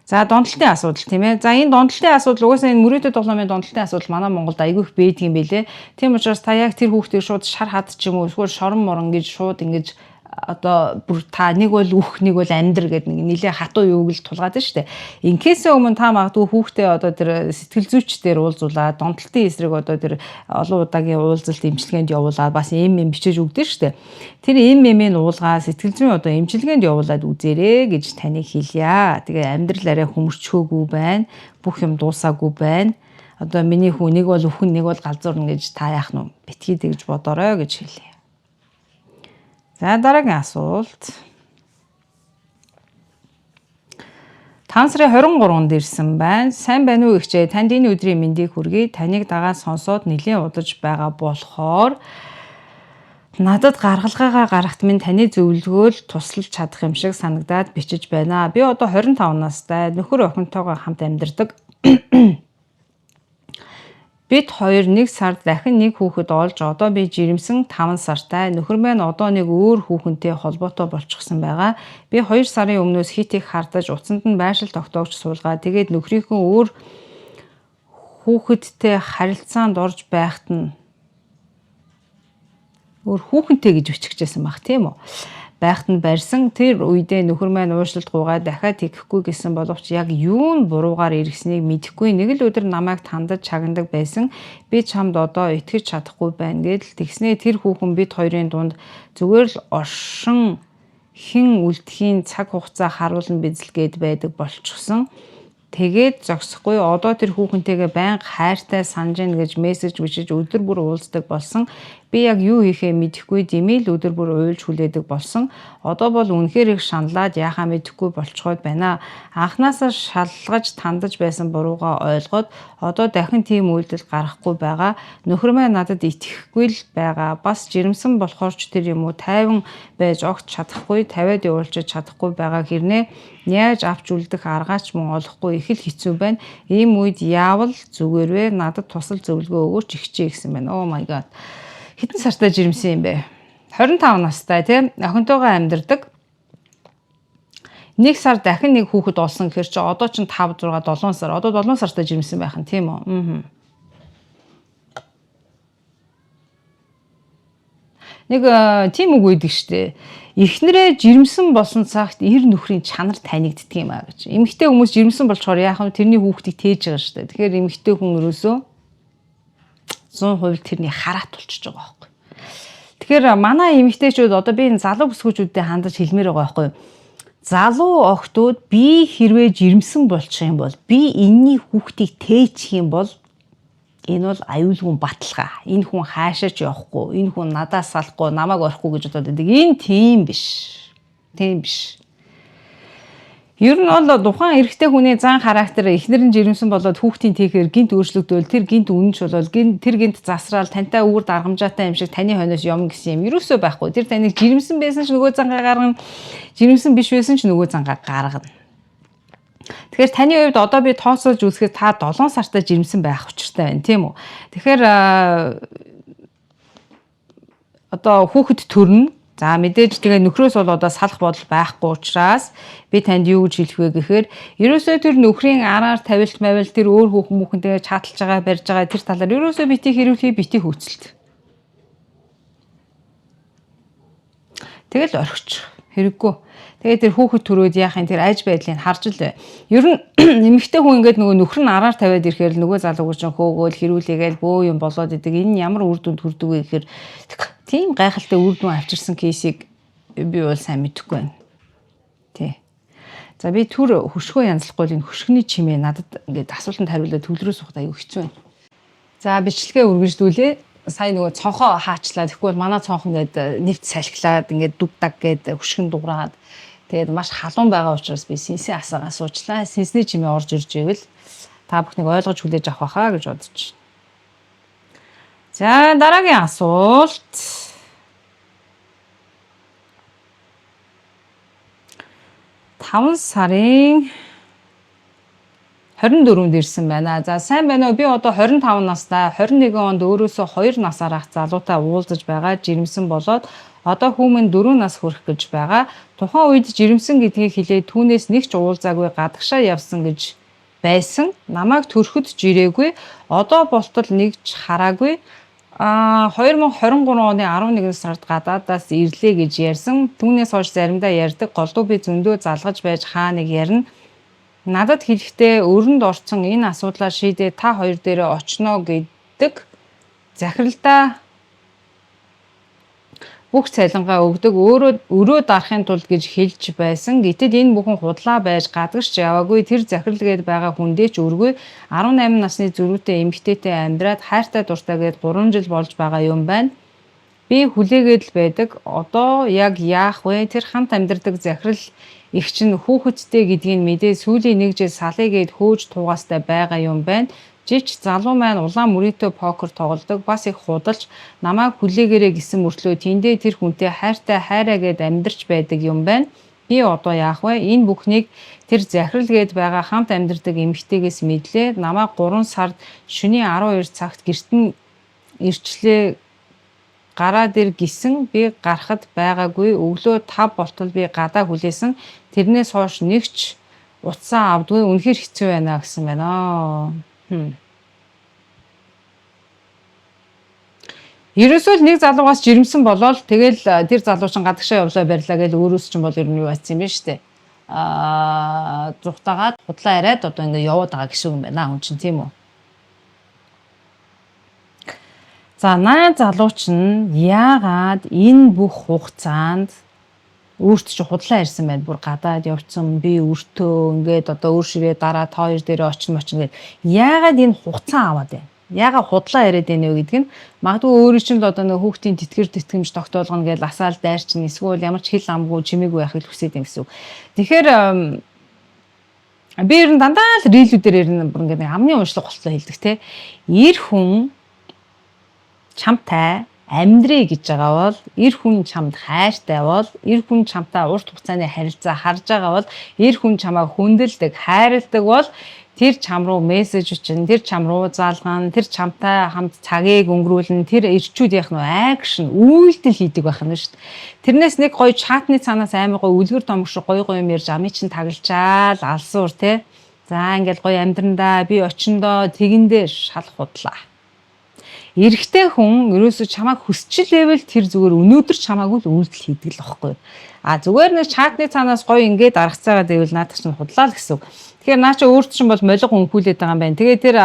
За, донтолтын асуудал, тийм ээ. За, энэ донтолтын асуудал угаасаа энэ мөрөөдөд тоглоомын донтолтын асуудал манай Монголд айгүй их байдаг юм билэ. Тийм учраас та яг тэр хүүхдийг шууд шар хад ч юм уу эсвэл шорон морон гэж шууд ингэж одоо бүр та нэг бол үх, нэг бол амьдр гэдэг нэг нэлээ хатуу юуг л тулгаад нь штэ. Ингээсээ өмнө та магадгүй хүүхдээ одоо тэр сэтгэл зүйчдээр уулзуулаад, донтолтын эсрэг одоо тэр олон удаагийн уулзалт эмчилгээнд явуулаад, бас эм эм бичиж өгдөн штэ. Тэр эм эмийг уулгаа сэтгэл зүйн одоо эмчилгээнд явуулаад үзээрэй гэж таныг хэлье. Тэгээ амьдрал арай хөмөрчхөөгүй байна. Бүх юм дуусаагүй байна. Одоо миний хүү нэг бол үхэн, нэг бол галзуурна гэж та яах нь битгий тэгж бодорой гэж хэлье. За, дараагийн асуулт. 5 сарын 23-нд ирсэн байна. Сайн байна уу, ихчээ? Танд энэ өдрийн мэндийг хүргэе. Таныг дагаад сонсоод нэлээн удаж байгаа болохоор надад гаргалгаагаа гаргахт минь таны зөвлөгөө л тусалж чадах юм шиг санагдаад бичиж байна. Би одоо 25 настай, нөхөр охинтойгоо хамт амьдардаг. Бид хоёр нэг сард дахин нэг хүүхэд олж, одоо би жирэмсэн 5 сартай. Нөхөр маань одоо нэг өөр хүүхэнтэй холбоотой болчихсон байгаа. Би 2 сарын өмнөөс хит их хардаж, утсанд нь байршил тогтоогч суулгаад, тэгээд нөхрийнхөө өөр хүүхэдтэй харилцаанд орж байхад нь, өөр хүүхэнтэй гэж биччихсэн баг, тийм үү, байхад нь барьсан. Тэр үедээ нөхөр маань уушлалт гуйгаа дахиад тэгхгүй гэсэн боловч яг юу нь буруугаар эргэснийг мэдэхгүй, нэг л өдөр намайг тандаж чагнадаг байсан. Би чамд одоо итгэж чадахгүй байна гэдэл. Тэгснээ тэр хүүхэн бид хоёрын дунд зүгээр л оршин хэн үлдэхийн цаг хугацаа харуулна биз л гээд байдаг болчихсон. Тэгээд зогсохгүй, одоо тэр хүүхэнтэйгээ байнга хайртай, санаж гин гэж мессеж бичиж, өдөр бүр уулздаг болсон. Би яг юу хийхээ мэдэхгүй, дэмий л өдөр бүр уйлж хүлээдэг болсон. Одоо бол үнэхээр их шаналаад яахаа мэдэхгүй болцоход байна. Анхнаасаа шалгаж тандаж байсан буруугаа ойлгоод одоо дахин тийм үйлдэл гаргахгүй байгаа. Нөхөр маань надад итгэхгүй л байгаа. Бас жирэмсэн болохоор ч тэр юм уу, тайван байж огт чадахгүй, тавиад явуулчих чадахгүй байгаа хэрнээ яаж авч үлдэх аргаач мөн олохгүй их л хэцүү байна. Ийм үед яавал зүгээр вэ? Надад тусал зөвлөгөө өгөөч, ихчээ гэсэн байна. Oh my god. Хэдэн сартай жирэмсэн юм бэ? 25 настай, тийм, охинтойгоо амьдардаг. Нэг сар дахин нэг хүүхэд олсон гэхэр чи одоо чинь 5 6 7 сар. Одоо 7 сартай жирэмсэн байх нь, тийм үү? Аа. Нэг тийм үг үйдэг штэ. Эхнэрээ жирэмсэн болсон цагт эр нөхрийн чанар танигддаг юм а гэж. Эмэгтэй хүмүүс жирэмсэн болчоор яах вэ? Тэрний хүүхдийг тээж байгаа штэ. Тэгэхээр эмэгтэй хүн ерөөсөө 100% тэрний хараат болчихж байгаа байхгүй. Тэгэхээр манай эмэгтэйчүүд, одоо би энэ залуу бүсгүүчүүдэд хандаж хэлмээр байгаа байхгүй. Залуу охтууд би хэрвээ жирэмсэн болчих юм бол, би энэний хүүхдийг тээчих юм бол энэ бол аюулгүй баталгаа. Энэ хүн хаашаач явахгүй, энэ хүн надаас салахгүй, намайг орохгүй гэж бодоод байдаг. Энэ тийм биш. Тийм биш. Ер нь бол тухайн эрэгтэй хүний зан характер эхнэр нь жирэмсэн болоод хүүхдийн тийхээр гинт өөрчлөгдөөл, тэр гинт үнэнч болоод, тэр гинт засраал тантай үүр даргамжаатай юм шиг таны хойноос юм гэсэн юм ерөөсөө байхгүй. Тэр таныг жирэмсэн байсан ч нөгөө зангаа гаргана, жирэмсэн биш байсан ч нөгөө зангаа гаргана. Тэгэхээр таны хувьд одоо би тооцоолж үзэхэд та 7 сартай жирэмсэн байх учиртай байна, тийм үү? Тэгэхээр одоо хүүхэд төрнө. За, мэдээж тэгээ нөхрөөс бол одоо салах бодол байхгүй учраас би танд юу гэж хэлэх вэ гэхээр ерөөсөө тэр нөхрийн араар тавилт мавил, тэр өөр хүүхэн хүүхэнтэйгээ чаталж байгаа, барьж байгаа тэр талаар ерөөсөө бити хэрүүлхий, бити хөөцөлт. Тэгэл орхич хэрэггүй. Тэгээд тэр хүүхэд төрөөд яах юм, тэр аж байдлыг харж л бай. Ер нь эмэгтэй хүн ингээд нөгөө нөхөр нь араар тавиад ирэхээр нөгөө залуу чинь хөөгөөл хэрүүлээгээл бөө юм болоод идэг. Энэ нь ямар үр дүнд хүрдэг вэ гэхээр тийм гайхалтай үр дүн авчирсан кейсийг би бол сайн мэдэхгүй байна. Тий. За, би түр хөшгөө янзлахгүй л энэ хөшгөний чимээ надад ингээд асуултанд хариулаад төвлөрөө суухад аюу хэцүү байна. За, бичлэгээ үргэлжлүүлээ. Сая нөгөө цонхоо хаачлаа. Тэгэхгүй бол манай цонх ингээд нэвт салхилаад, ингээд дүг даг гээд хөшгөн дуурайгаад, тэгээд маш халуун байгаа учраас би сэнсээ асаагаа суучлаа. Сэнсний чимээ орж ирж ивэл та бүхнийг ойлгож хүлээж авах байхаа гэж бодож байна. За, дараагийн асуулт. 5 сарын 24-нд ирсэн байна. За, сайн байна уу? Би одоо 25 настай, 21 онд өөрөөсөө 2 нас арах залуутай уулзаж байгаа, жирэмсэн болоод Одоо хүмүүн 4 нас хүрэх гэж байгаа. Тухайн үед жирэмсэн гэдгийг хэлээд түүнээс нэг ч уулзаагүй гадагшаа явсан гэж байсан. Намайг төрөхөд жирээгүй. Одоо болтол нэг ч хараагүй. 2023 оны 11 сард гадаадаас ирлээ гэж ярьсан. Түүнээс хойш заримдаа ярьдаг. Голдуу би зөндөө залгаж байж хаа нэг ярина. Надад хэлэхдээ өрөнд орцсон энэ асуудлаа шийдээ та хоёр дээрээ очно гэдэг захиралдаа бүх цалингаа өгдөг өөрөө өрөө дарахын тулд гэж хэлж байсан. Гэтэл энэ бүхэн худлаа байж гадагш яваагүй тэр захирал гээд байгаа хүндээ ч өргүй 18 насны зөрүүтэй эмэгтэйтэй амьдраад хайртай дуртай гээд 3 жил болж байгаа юм байна. Би хүлээгээд л байдаг. Одоо яг яах вэ? Тэр хамт амьдардаг захирал их чинь хүүхэдтэй гэдгийг мэдээ сүүлийн нэг жил салъя гээд хөөж тугаастай байгаа юм байна. Живч залуу маань улаан мөрийтэй покер тоглодог. Бас их худалч намайг хүлээгээрэй гэсэн мөртлөө тэндээ тэр хүнтэй хайртай хайраа гэд амьдарч байдаг юм байна. Би одоо яах вэ? Энэ бүхнийг тэр захирал гээд байгаа хамт амьдардаг эмэгтэйгээс мэдлээ. Намайг 3 сард шөнийн 12 цагт гэрт нь ирчлээ гараад ир гисэн би гарахад байгаагүй өглөө 5 болтол би гадаа хүлээсэн тэрнээс хойш нэг ч утсаа авдгүй үнэхээр хэцүү байна гэсэн байна. Ерөөсөө л нэг залуугаас жирэмсэн болоод тэгэл тэр залуу чинь гадагшаа явлаа барьлаа гэж өөрөөс чинь бол ер нь юу атсан юм бэ штэ. Зугтаагаад худлаа яриад одоо ингээ яваад байгаа гэсэн юм байна хүн чинь тийм үү? За наа залуу чинь яагаад энэ бүх хугацаанд өөрт чи худлаа ярьсан байна. Бүр гадаад явцсан би өртөө ингээд одоо өөр ширээ дараа та хоёр дээрээ очно мочно гэд. Яагаад энэ хугацаа аваад байна? Яагаад худлаа яриад байна вэ гэдг нь магадгүй өөрийн чинь л одоо нэг хүүхдийн тэтгэр тэтгэмж тогтоолгоно гэж асаал дайрчин эсвэл ямар ч хил амгүй чимээгүй байхыг хүсээд юм гэсэн үг. Тэгэхээр би ер нь дандаа л рилүүдээр ер нь бүр ингээд амны уншлага болтлоо хэлдэг те. Эр хүн чамтай амьдрий гэж байгаа бол эр хүн чамд хайртай бол эр хүн чамтай урт хугацааны харилцаа харж байгаа бол эр хүн чамайг хүндэлдэг, хайрладаг бол тэр чам руу мессеж өчнө, тэр чам руу заалгана, тэр чамтай хамт цагийг өнгөрүүлнэ, тэр ирчүүд яах нь акшн, үйлдэл хийдэг байх нь шүү дээ. Тэрнээс нэг гоё чатны цаанаас амар гоё үлгэр домог шиг гоё гоё юм ярьж амын чинь тагалжаал, алсуур те. За ингээл гоё амьдрандаа би очиндоо тэгэндээ шал худлаа. Эрэгтэй хүн ерөөсөө чамайг хүсчилээвэл тэр зүгээр өнөөдөр чамаагүй л үйлдэл хийдэг л байхгүй. А зүгээр нэг чатны цаанаас гоё ингээд аргацаагаад байвал наадах чинь худлаа л гэсэн үг. Тэгэхээр наа чи өөрт чинь бол молго өмхүүлээд байгаа юм байна. Тэгээ тэр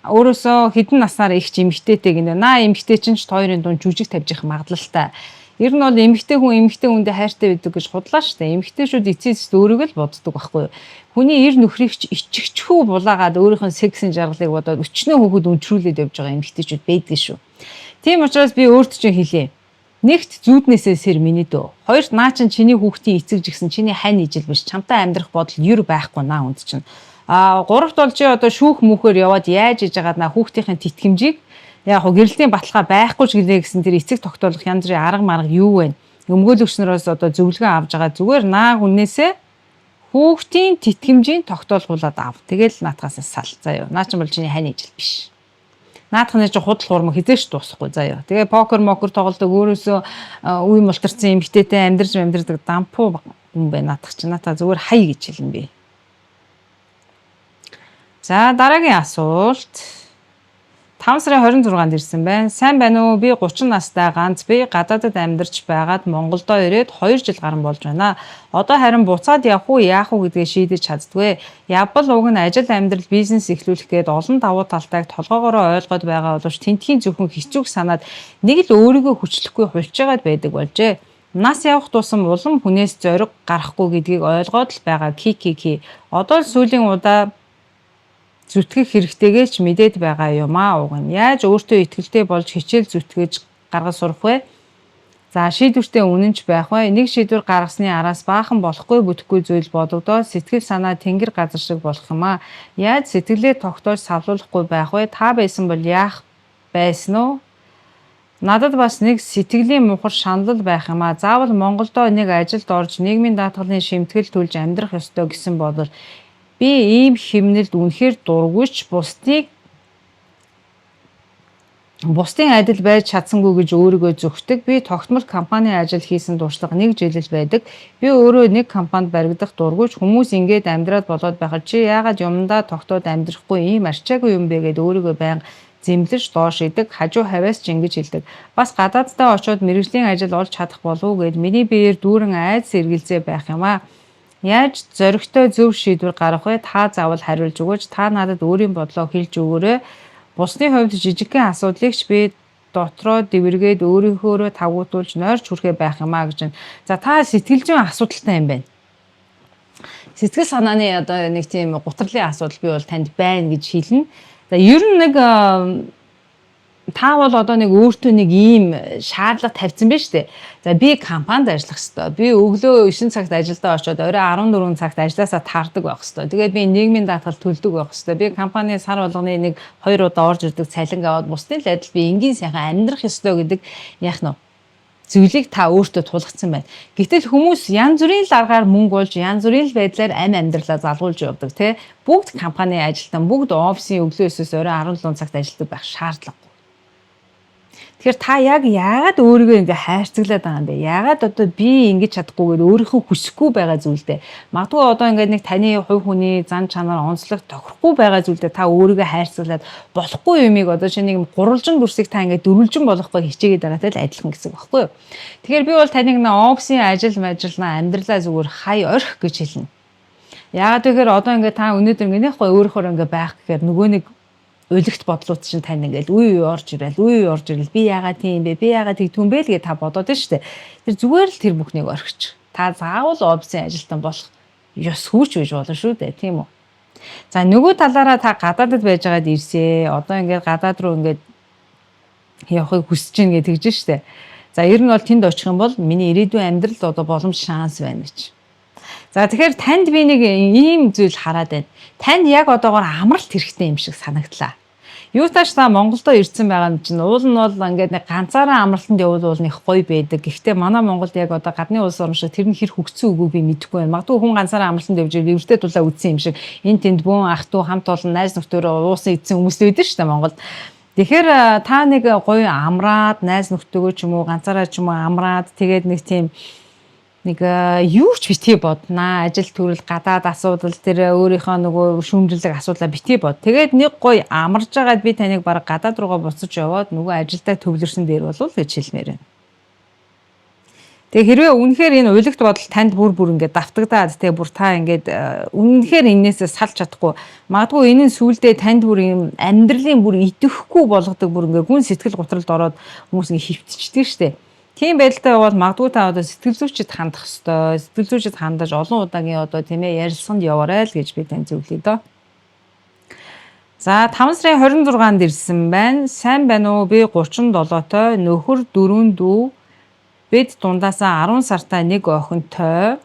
өөрөөсөө хэдэн наснаар их ч эмэгтэйтэй гинэ. Наа эмэгтэй чинь ч хоёрын дунд жүжиг тавьж их магадлалтай. Ер нь бол эмэгтэй хүн эмэгтэй хүндээ хайртай байдаг гэж худлаа штэ. Эмэгтэйчүүд эцэс өөрийгөө л боддог байхгүй юу. Хүний эр нөхрийг ч ичгчхүү булаагаад өөрийнх нь сексийн жаргалыг бодоод өчнөө хүүхэд өнчрүүлээд явж байгаа эмэгтэйчүүд байдаг шүү. Тийм учраас би өөрт чинь хэлье. Нэгт зүүднээсээ сэр миний дөө. Хоёрт наа чин чиний хүүхдийн эцэг жигсэн чиний хань ижил биш. Чамтай амьдрах бодол ер байхгүй наа хүнд чинь. А гуравт бол чи одоо шүүх мүхээр яваад яаж иж байгаад наа хүүхдийн тэтгэмжийг яг хоо гэрэлтийн баталгаа байхгүй ч гэлээ гэсэн тэр эцэг тогтоолох янз бүрийн арга марга юу вэ? Өмгөөлөгч нараас одоо зөвлөгөө авж байгаа зүгээр наа хүнээсээ хүүхдийн тэтгэмжийн тогтоолгуулад ав. Тэгэл наатахаас сал. За юу. Наа чинь бол чиний хань ижил биш. Наадах нь чи худал хурмаг хизээш дуусахгүй заа юу. Тэгээ покер мокер тоглодог өөрөөсөө үе мултарсан эмэгтэйтэй амьдарч амьдардаг дампуу хүн байна наадах чинь. Наатаа зүгээр хай гэж хэлнэ би. За дараагийн асуулт 5 сарын 26-нд ирсэн байна. Сайн байна уу? Би 30 настай ганц би гадаадад амьдарч байгаад Монголдоо ирээд 2 жил гарan болж байна. Одоо харин буцаад явах уу, яах уу гэдгээ шийдэж чаддгүй. Явбал уг нь ажил, амьдрал, бизнес эхлүүлэх гээд олон давуу талтайг толгоогоороо ойлгоод байгаа боловч тентхийн зөвхөн хэцүүг санаад нэг л өөрийгөө хүчлэхгүй хулжгаад байдаг болжээ. Нас явах тусам улам хүнээс зориг гарахгүй гэдгийг ойлгоод л байгаа. Ки ки ки. Одоо л сүүлийн удаа зүтгэх хэрэгтэйгээ ч мэдээд байгаа юм аа уг нь. Яаж өөртөө итгэлтэй болж хичээл зүтгэж гаргаж сурах вэ? За шийдвэртэй үнэнч байх вэ? Нэг шийдвэр гаргасны араас баахан болохгүй бүтэхгүй зүйл бодогдоод сэтгэл санаа тэнгэр газар шиг болох юм аа. Яаж сэтгэлээ тогтоож савлуулахгүй байх вэ? Та байсан бол яах байсан уу? Надад бас нэг сэтгэлийн мухар шаналл байх юм аа. Заавал Монголдоо нэг ажилд орж нийгмийн даатгалын шимтгэл төлж амьдрах ёстой гэсэн бодол би ийм химнэлд үнэхээр дургүй ч бусдыг Бусдын адил байж чадсангүй гэж өөрийгөө зөгтөг. Би тогтмол компани ажил хийсэн туршлага нэг жил л байдаг. Би өөрөө нэг компанид баригдах дургүй ч хүмүүс ингээд амьдраад болоод байхад чи яагаад юмдаа тогтоод амьдрахгүй ийм арчаагүй юм бэ гэд өөрийгөө байнга зэмлэж доош идэг, хажуу хавиас ч ингэж хэлдэг. Бас гадааддаа очиод мэргэжлийн ажил олж чадах болов уу гэд миний биеэр дүүрэн айдас эргэлзээ байх юм аа. Яаж зоригтой зөв шийдвэр гаргах вэ? Та заавал хариулж өгөөч. Та надад өөрийн бодлоо хэлж өгөөрэй. Бусдын хувьд жижигхэн асуудлыг ч би дотроо дэвэргээд өөрийнхөөрөө тавгуутуулж нойрч хүрэхээ байх юм а гэж байна. За та сэтгэл зүйн асуудалтай юм байна. Сэтгэл санааны одоо нэг тийм гутралын асуудал би бол танд байна гэж хэлнэ. За ер нь нэг та бол одоо нэг өөртөө нэг ийм шаардлага тавьсан байна шүү дээ. За би компанид ажиллах хэвээр. Би өглөө 9 цагт ажилдаа очиод орой 14 цагт ажилласаа таардаг байх хэвээр. Тэгээд би нийгмийн даатгал төлдөг байх хэвээр. Би компани сар болгоны нэг 2 удаа орж ирдэг цалин аваад бусдын л адил би энгийн сайхан амьдрах ёстой гэдэг яах нь зүйлийг та өөртөө тулгацсан байна. Гэтэл хүмүүс янз бүрийн л аргаар мөнгө олж, янз бүрийн л байдлаар амь амьдралаа залгуулж явдаг тий. Бүгд компани ажилтан, бүгд офисын өглөө 9-өөс орой 17 цагт ажилладаг байх шаардлагагүй. Тэгэхээр та яг яагаад өөрийгөө ингээ хайрцаглаад байгаа юм бэ? Яагаад одоо би ингэж чадахгүйгээр өөрийнхөө хүсэхгүй байгаа зүйлдээ магадгүй одоо ингээд нэг таны хувь хүний зан чанар онцлог тохирохгүй байгаа зүйлдээ та өөрийгөө хайрцаглаад болохгүй юмыг одоо чи нэг гурвалжин дүрсийг та ингээд дөрвөлжин болгохгүй хичээгээд байгаатай л адилхан гэсэн үг байхгүй юу? Тэгэхээр би бол таныг нэ офисын ажил мажил амьдралаа зүгээр хай орхи гэж хэлнэ. Яагаад гэхээр одоо ингээд та өнөөдөр ингээд нэг гоё өөрөөхөө ингээд байх гэхээр нөгөө нэг улигт бодлууд чинь тань ингээл үе үе орж ирэл, үе үе орж ирэл, би яагаад тийм бэ, би яагаад тэгдэггүй юм бэ л гэж та бодоод байна шүү дээ. Тэр зүгээр л тэр бүхнийг орхич. Та заавал офисын ажилтан болох ёсгүй ч байж болно шүү дээ, тийм үү? За нөгөө талаараа та гадаадд байж байгаад ирсээ. Одоо ингээд гадаад руу ингээд явахыг хүсэж байна гэж тэгж штэ. За ер нь бол тэнд очих юм бол миний ирээдүйн амьдрал одоо боломж шанс байна гэж. За тэгэхээр танд би нэг ийм зүйл хараад байна. Танд яг одоогоор амралт хэрэгтэй юм шиг санагдлаа. Юу тааш та Монголдо ирсэн байгаа юм чинь уул нь бол ингээд нэг ганцаараа амралтанд явбал нэг гоё байдаг. Гэхдээ манай Монголд яг одоо гадны улс орн шиг тэр нь хэр хөгжсөн үгүй би мэдэхгүй байна. Магадгүй хүн ганцаараа амралтанд явж ирэл эвэртэй тулаа үдсэн юм шиг энэ тэнд бөөн ах дүү хамт олон найз нөхдөөрөө уусан идсэн хүмүүс л байдаг шүү дээ Монголд. Тэгэхээр та нэг гоё амраад найз нөхдөөгөө ч юм уу ганцаараа ч юм уу амраад тэгээд нэг тийм нэг юу ч битгий боднаа. Ажил төрөл гадаад асуудал тэр өөрийнхөө нөгөө шүүмжлэг асуудлаа битгий бод. Тэгээд нэг гоё амарж байгаад би таныг баг гадаад руугаа буцаж яваад нөгөө ажилдаа төвлөрсөн дээр болов гэж хэлмээр байна. Тэгээ хэрвээ үнэхээр энэ улагт бодол танд бүр бүр ингээд давтагдаад тэгээ бүр та ингээд үнэхээр энээсээ салж чадахгүй магадгүй энэ нь сүүлдээ танд бүр юм амьдралын бүр идэхгүй болгодог бүр ингээд гүн сэтгэл готролд ороод хүмүүс ингээд хөвтчихдэг штэ. Тийм байдалтай бол магадгүй та одоо сэтгэл зүйчэд хандах ёстой. Сэтгэл зүйчэд хандаж олон удаагийн одоо тийм ээ ярилцсанд яваарай л гэж би тань зөвлөе дөө. За 5 сарын 26-нд ирсэн байна. Сайн байна уу? Би 37-той, нөхөр 4 дүү. Бид дундаасаа 10 сартай нэг охинтой.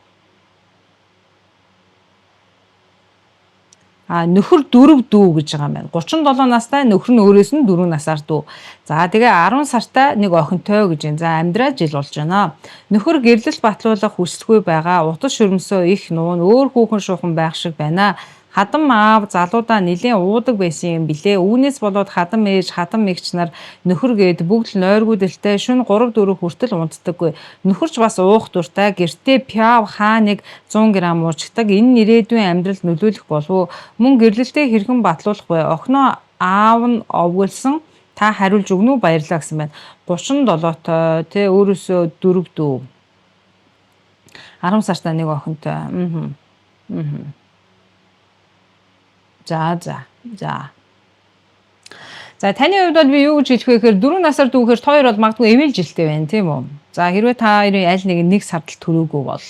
А нөхөр 4 дүү гэж байгаа юм байна. 37 настай нөхөр нь өөрөөс нь 4 насаар дүү. За тэгээ 10 сартай нэг охинтой гэж байна. За амьдраа жил болж байна. Нөхөр гэрлэл батлуулах хүсэлгүй байгаа. Утас шөрмсөө их нуун өөр хүүхэн шуухан байх шиг байна. Хадам аав залуудаа нэлээн уудаг байсан юм билээ. Үүнээс болоод хадам ээж, хадам эгч нар нөхөр гээд бүгд л нойргүйдэлтэй шөнө 3 4 хүртэл унтдаггүй. Нөхөрч бас уух дуртай. Гэртээ пиав хаа нэг 100 г уучдаг. Энэ нь ирээдүйн амьдралд нөлөөлөх болов уу? Мөн гэрлэлтээ хэрхэн батлуулах вэ? Охиноо аав нь овоглосон та хариулж өгнө үү? Баярлалаа гэсэн байна. 37-той тэ өөрөөсөө 4 дүү. 10 сартай нэг охинтой. За за. За. За таны хувьд бол би юу гэж хэлэх вэ гэхээр 4 насаар дүүхээр та хоёр бол магадгүй эмээл жилтэй байна тийм үү? За хэрвээ та хоёрын аль нэг нь нэг сард л төрөөгүй бол.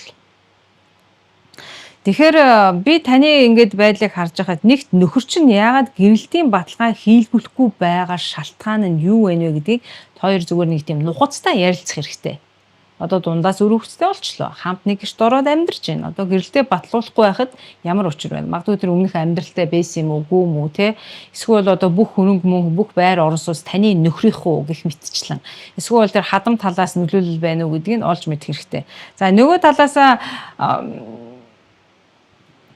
Тэгэхээр би таны ингээд байдлыг харж байхад нэгт нөхөр чинь яагаад гэрэлтийн баталгаа хийлгүүлэхгүй байгаа шалтгаан нь юу вэ гэдгийг та хоёр зүгээр нэг тийм нухацтай ярилцах хэрэгтэй. Одоо дундаас өрөвчтэй болчлоо. Хамт нэг гэрт ороод амьдарч байна. Одоо гэрэлтэй батлуулахгүй байхад ямар учир байна? Магадгүй тэр өмнөх амьдралтай байсан юм уу, гүү мүү те? Эсвэл одоо бүх хөрөнгө мөнгө, бүх байр орон сууц таны нөхрийнх үү гэх мэтчлэн. Эсвэл тэр хадам талаас нөлөөлөл байна уу гэдгийг олж мэдэх хэрэгтэй. За нөгөө талаасаа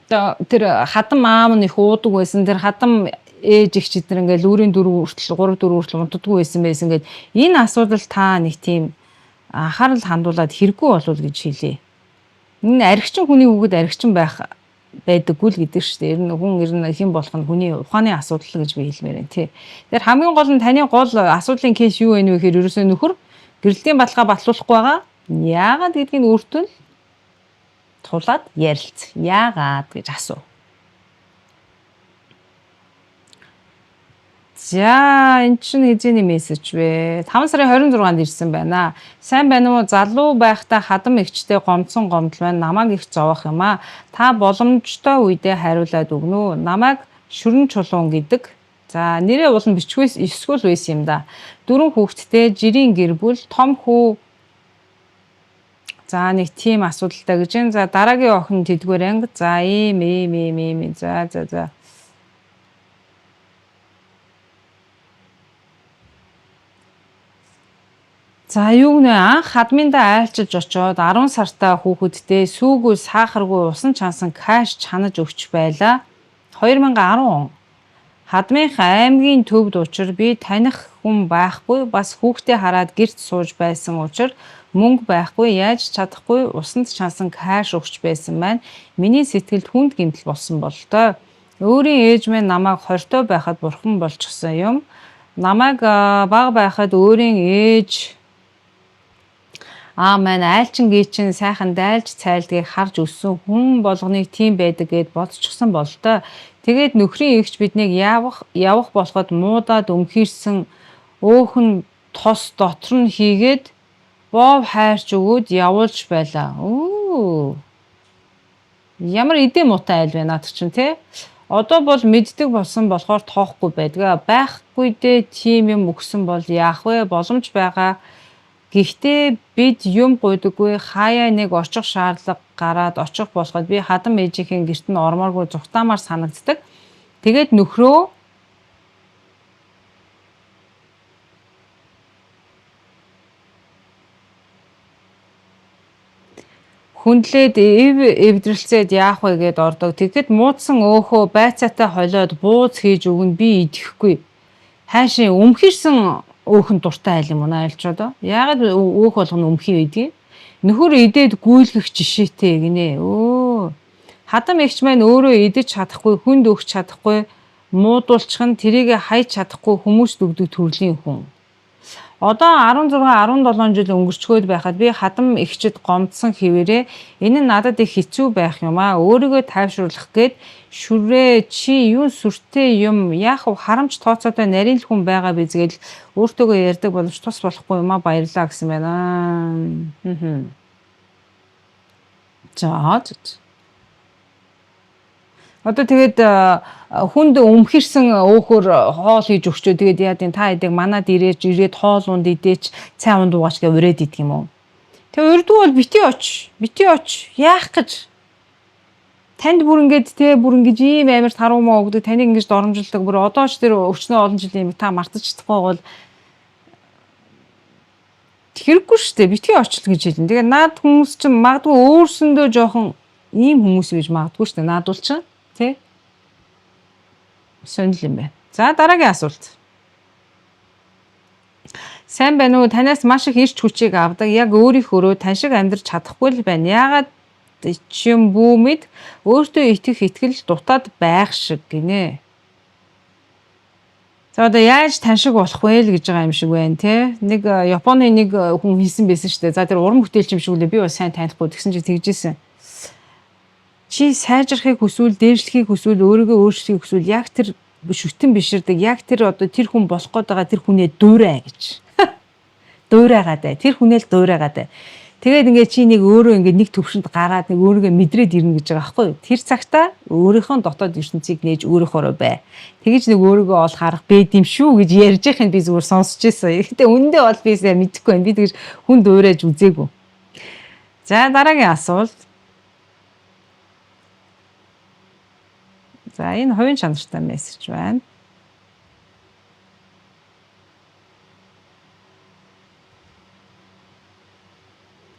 одоо тэр хадам аав нь их уудаг байсан. Тэр хадам ээж эгч эднэр ингээл үүрийн 4 хүртэл 3 4 хүртэл унтдаггүй байсан байсан гэд энэ асуудал та нэг тийм анхаарал хандуулад хэрэггүй болов гэж хэлье. Энэ архичин хүний хүүхэд архичин байх байдаггүй л гэдэг шүү дээ. Ер нь хүн ер нь хэн болох нь хүний ухааны асуудал гэж би хэлмээр байна тий. Тэгэхээр хамгийн гол нь таны гол асуудлын кейс юу вэ гэхээр ерөөсөө нөхөр гэрэлтийн баталгаа батлуулахгүй байгаа. Яагаад гэдгийг өөртөө л тулаад ярилц. Яагаад гэж асуу. За эн чинь хэзээний мессеж вэ? 5 сарын 26-нд ирсэн байна. Сайн байна уу? Залуу байхдаа хадам эгчтэй гомдсон гомдол байна. Намайг их зовоох юм аа. Та боломжтой үедээ хариулаад өгнө үү? Намайг шүрэн чулуун гэдэг. За нэрээ улам бичгээс эсвэл байсан юм да. Дөрвөн хүүхэдтэй, жирийн гэр бүл, том хүү. За нэг тийм асуудалтай гэж байна. За дараагийн охин тэдгээр анги. За ийм ийм ийм ийм. За за за. За юу гэнэ анх хадминдаа айлчилж очоод 10 сартаа хүүхэдтэй сүүгүй сахаргүй усан чансан кэш чанаж өгч байлаа. 2010 он. Хадмынх аймгийн төвд учир би таних хүн байхгүй бас хүүхдээ хараад гэрт сууж байсан учир мөнгө байхгүй яаж чадахгүй усанд чансан кэш өгч байсан маань миний сэтгэлд хүнд гэмтэл болсон бололтой. Өөрийн ээж минь намайг хортой байхад бурхан болчихсон юм. Намайг бага байхад өөрийн ээж аа маань айлчин гийчин сайхан дайлж цайлдгийг харж өссөн хүн болгоныг тийм байдаг гэд бодчихсон бололтой. Тэгээд нөхрийн эгч биднийг явах явах болоход муудаад өмхийрсэн өөхөн тос дотор нь хийгээд бов хайрч өгөөд явуулж байлаа. Өө. Ямар эдээ муутай айл вэ наад чинь те? Одоо бол мэддэг болсон болохоор тоохгүй байдгаа. Байхгүй дээ тийм юм өгсөн бол яах вэ? Боломж байгаа. Гэхдээ бид юм гуйдаггүй хаяа нэг очих шаардлага гараад очих болоход би хадам ээжийнхээ гэрт нь ормооргүй зүхтаамаар санагддаг. Тэгээд нөхрөө хүндлээд эв эвдрэлцээд яах вэ гэд ордог. Тэгэхэд муудсан өөхөө байцаатай холиод бууз хийж өгнө би идэхгүй. Хайшин өмхийрсэн өөхөн дуртай айл юм уу айлч одоо? Яагаад өөх болгоно өмхий байдгийг? Нөхөр идээд гүйлгэх жишээтэй гинэ. Өө. Хадам эгч маань өөрөө идэж чадахгүй, хүнд өгч чадахгүй, муудуулчих нь тэрийг хайж чадахгүй хүмүүст өгдөг төрлийн хүн. Одоо 16 17 жил өнгөрчгөөд байхад би хадам эгчид гомдсон хэвээрээ энэ нь надад их хэцүү байх юм аа. Өөрийгөө тайвшруулах гээд шүрээ чи юун сүртэй юм яах вэ харамч тооцоотой нарийн л хүн байгаа биз гээл өөртөөгөө ярьдаг боловч тус болохгүй юм аа баярлаа гэсэн байна. За. Одоо тэгээд хүнд өмхирсэн өөхөр хоол хийж өгчөө тэгээд яа гэв та хэдэг манад ирээж ирээд хоол унд идээч цай унд уугаач гэж урээд идэх юм уу? Тэгээ урдгүй бол бити оч бити оч яах гэж танд бүр ингээд те бүр ингэж ийм амар таруу маа өгдөг таныг ингэж доромжилдог бүр одоо ч тэр өчнөө олон жилийн юм та мартаж чадахгүй бол хэрэггүй шүү дээ битгий очлоо гэж хэлнэ. Тэгээ наад хүмүүс чинь магадгүй өөрсөндөө жоохон ийм хүмүүс байж магадгүй шүү дээ наадвал чинь тий. Сонирхол юм байна. За дараагийн асуулт. Сайн байна уу? Танаас маш их ирч хүчийг авдаг. Яг өөрийнхөөрөө тань шиг амьдрч чадахгүй л байна. Яагаад ч юм бүү мэд өөртөө итгэх итгэл дутаад байх шиг гинэ. За одоо яаж тань шиг болох вэ л гэж байгаа юм шиг байна те. Нэг Японы нэг хүн хийсэн байсан шүү дээ. За тэр уран бүтээлч юм шиг үлээ би бас сайн танихгүй тэгсэн чи тэгжсэн. Чи сайжрахыг хүсвэл, дээшлэхийг хүсвэл, өөрийгөө өөрчлөхийг хүсвэл яг тэр шүтэн биширдэг, яг тэр одоо тэр хүн болох гээд байгаа тэр хүнээ дуурай гэж. Дуурайгаад бай. Тэр хүнээ л дуурайгаад бай. Тэгээд ингээд чи нэг өөрөө ингээд нэг төвшөнд гараад нэг өөрийгөө мэдрээд ирнэ гэж байгаа байхгүй юу? Тэр цагта өөрийнхөө дотоод ертөнцийг нээж өөрийнхөөрөө бай. Тэгэж нэг өөрийгөө ол харах бэд юм шүү гэж ярьж байхыг би зүгээр сонсч ирсэн. Гэтэ үнэндээ бол би сайн мэдэхгүй байна. Би тэгэж хүн дуурайж үзээгүй. За дараагийн асуулт. За энэ хувийн чанартай мессеж байна.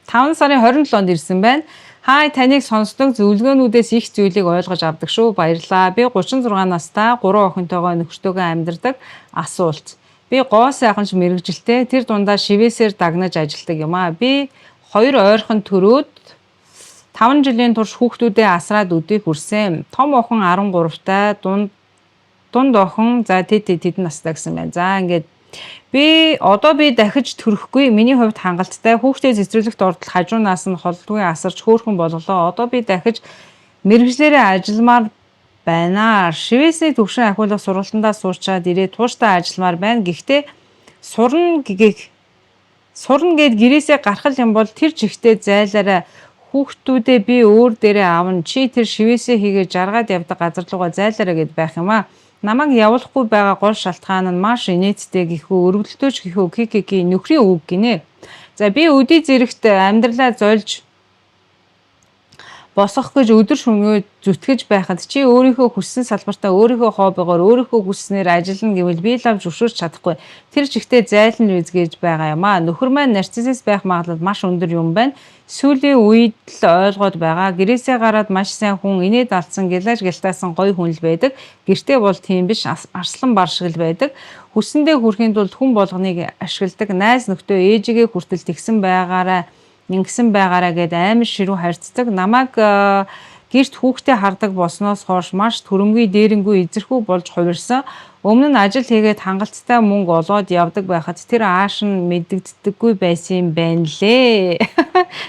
5 сарын 27-нд ирсэн байна. Хай, таныг сонсдог зөвлөгөөнүүдээс их зүйлийг ойлгож авдаг шүү. Баярлалаа. Би 36 настай 3 охинтойгоо нөхөртөөгөө амьдардаг. Асуулт. Би гоо сайхан ч мэргэжилтэй тэр дундаа шивээсээр дагнаж ажилладаг юм аа. Би хоёр ойрхон төрөөд 5 жилийн турш хүүхдүүдээ асраад өдийг хүрсэн. Том охин 13-тай, дунд охин за тэд настай гэсэн байна. За ингээд би одоо би дахиж төрөхгүй. Миний хувьд хангалттай. Хүүхдээ цэцэрлэгт ордол хажуунаас нь холдгүй асарч хөөрхөн болголоо. Одоо би дахиж мэргэжлээрээ ажилламаар байна. Шивээсний төвшин ахиулах сургалтандаа суучаад ирээд тууштай ажилламаар байна. Гэхдээ сурна гэд гэрээсээ гарах юм бол тэр чигтээ зайлаараа хүүхдүүдээ би өөр дээрээ авна. Чи тэр шивээсээ хийгээ жаргаад явдаг газар руугаа зайлаараа гэд байх юм аа. Намайг явуулахгүй байгаа гол шалтгаан нь маш инээдтэй гэхүү, өргөдөлтөөч гэхүү, ККК нөхрийн үг гинэ. За би өдий зэрэгт амьдралаа зольж босгох гэж өдөр шөнөө зүтгэж байхад чи өөрийнхөө хүссэн салбартаа өөрийнхөө хоббигоор өөрийнхөө хүсснээр ажиллана гэвэл би лав зөвшөөрч чадахгүй. Тэр чигтээ зайлна үз гэж байгаа юм аа. Нөхөр маань нарциссист байх магадлал маш өндөр юм байна. Сүүлийн үед л ойлгоод байгаа. Гэрээсээ гараад маш сайн хүн, инээд алдсан, гялаж гялтаасан гоё хүн л байдаг. Гэртээ бол тийм биш, арслан бар шиг л байдаг. Хүссэндээ хүрэхийн тулд хүн болгоныг ашигладаг. Найз нөхдөө ээжигээ хүртэл тэгсэн байгаараа ингэсэн байгаараа гэд амар ширүү харьцдаг. Намайг гэрт хүүхдээ хардаг болсноос хойш маш төрөмгий дээрэнгүй эзэрхүү болж хувирсан. Өмнө нь ажил хийгээд хангалттай мөнгө олоод явдаг байхад тэр ааш нь мэдэгддэггүй байсан юм байна лээ.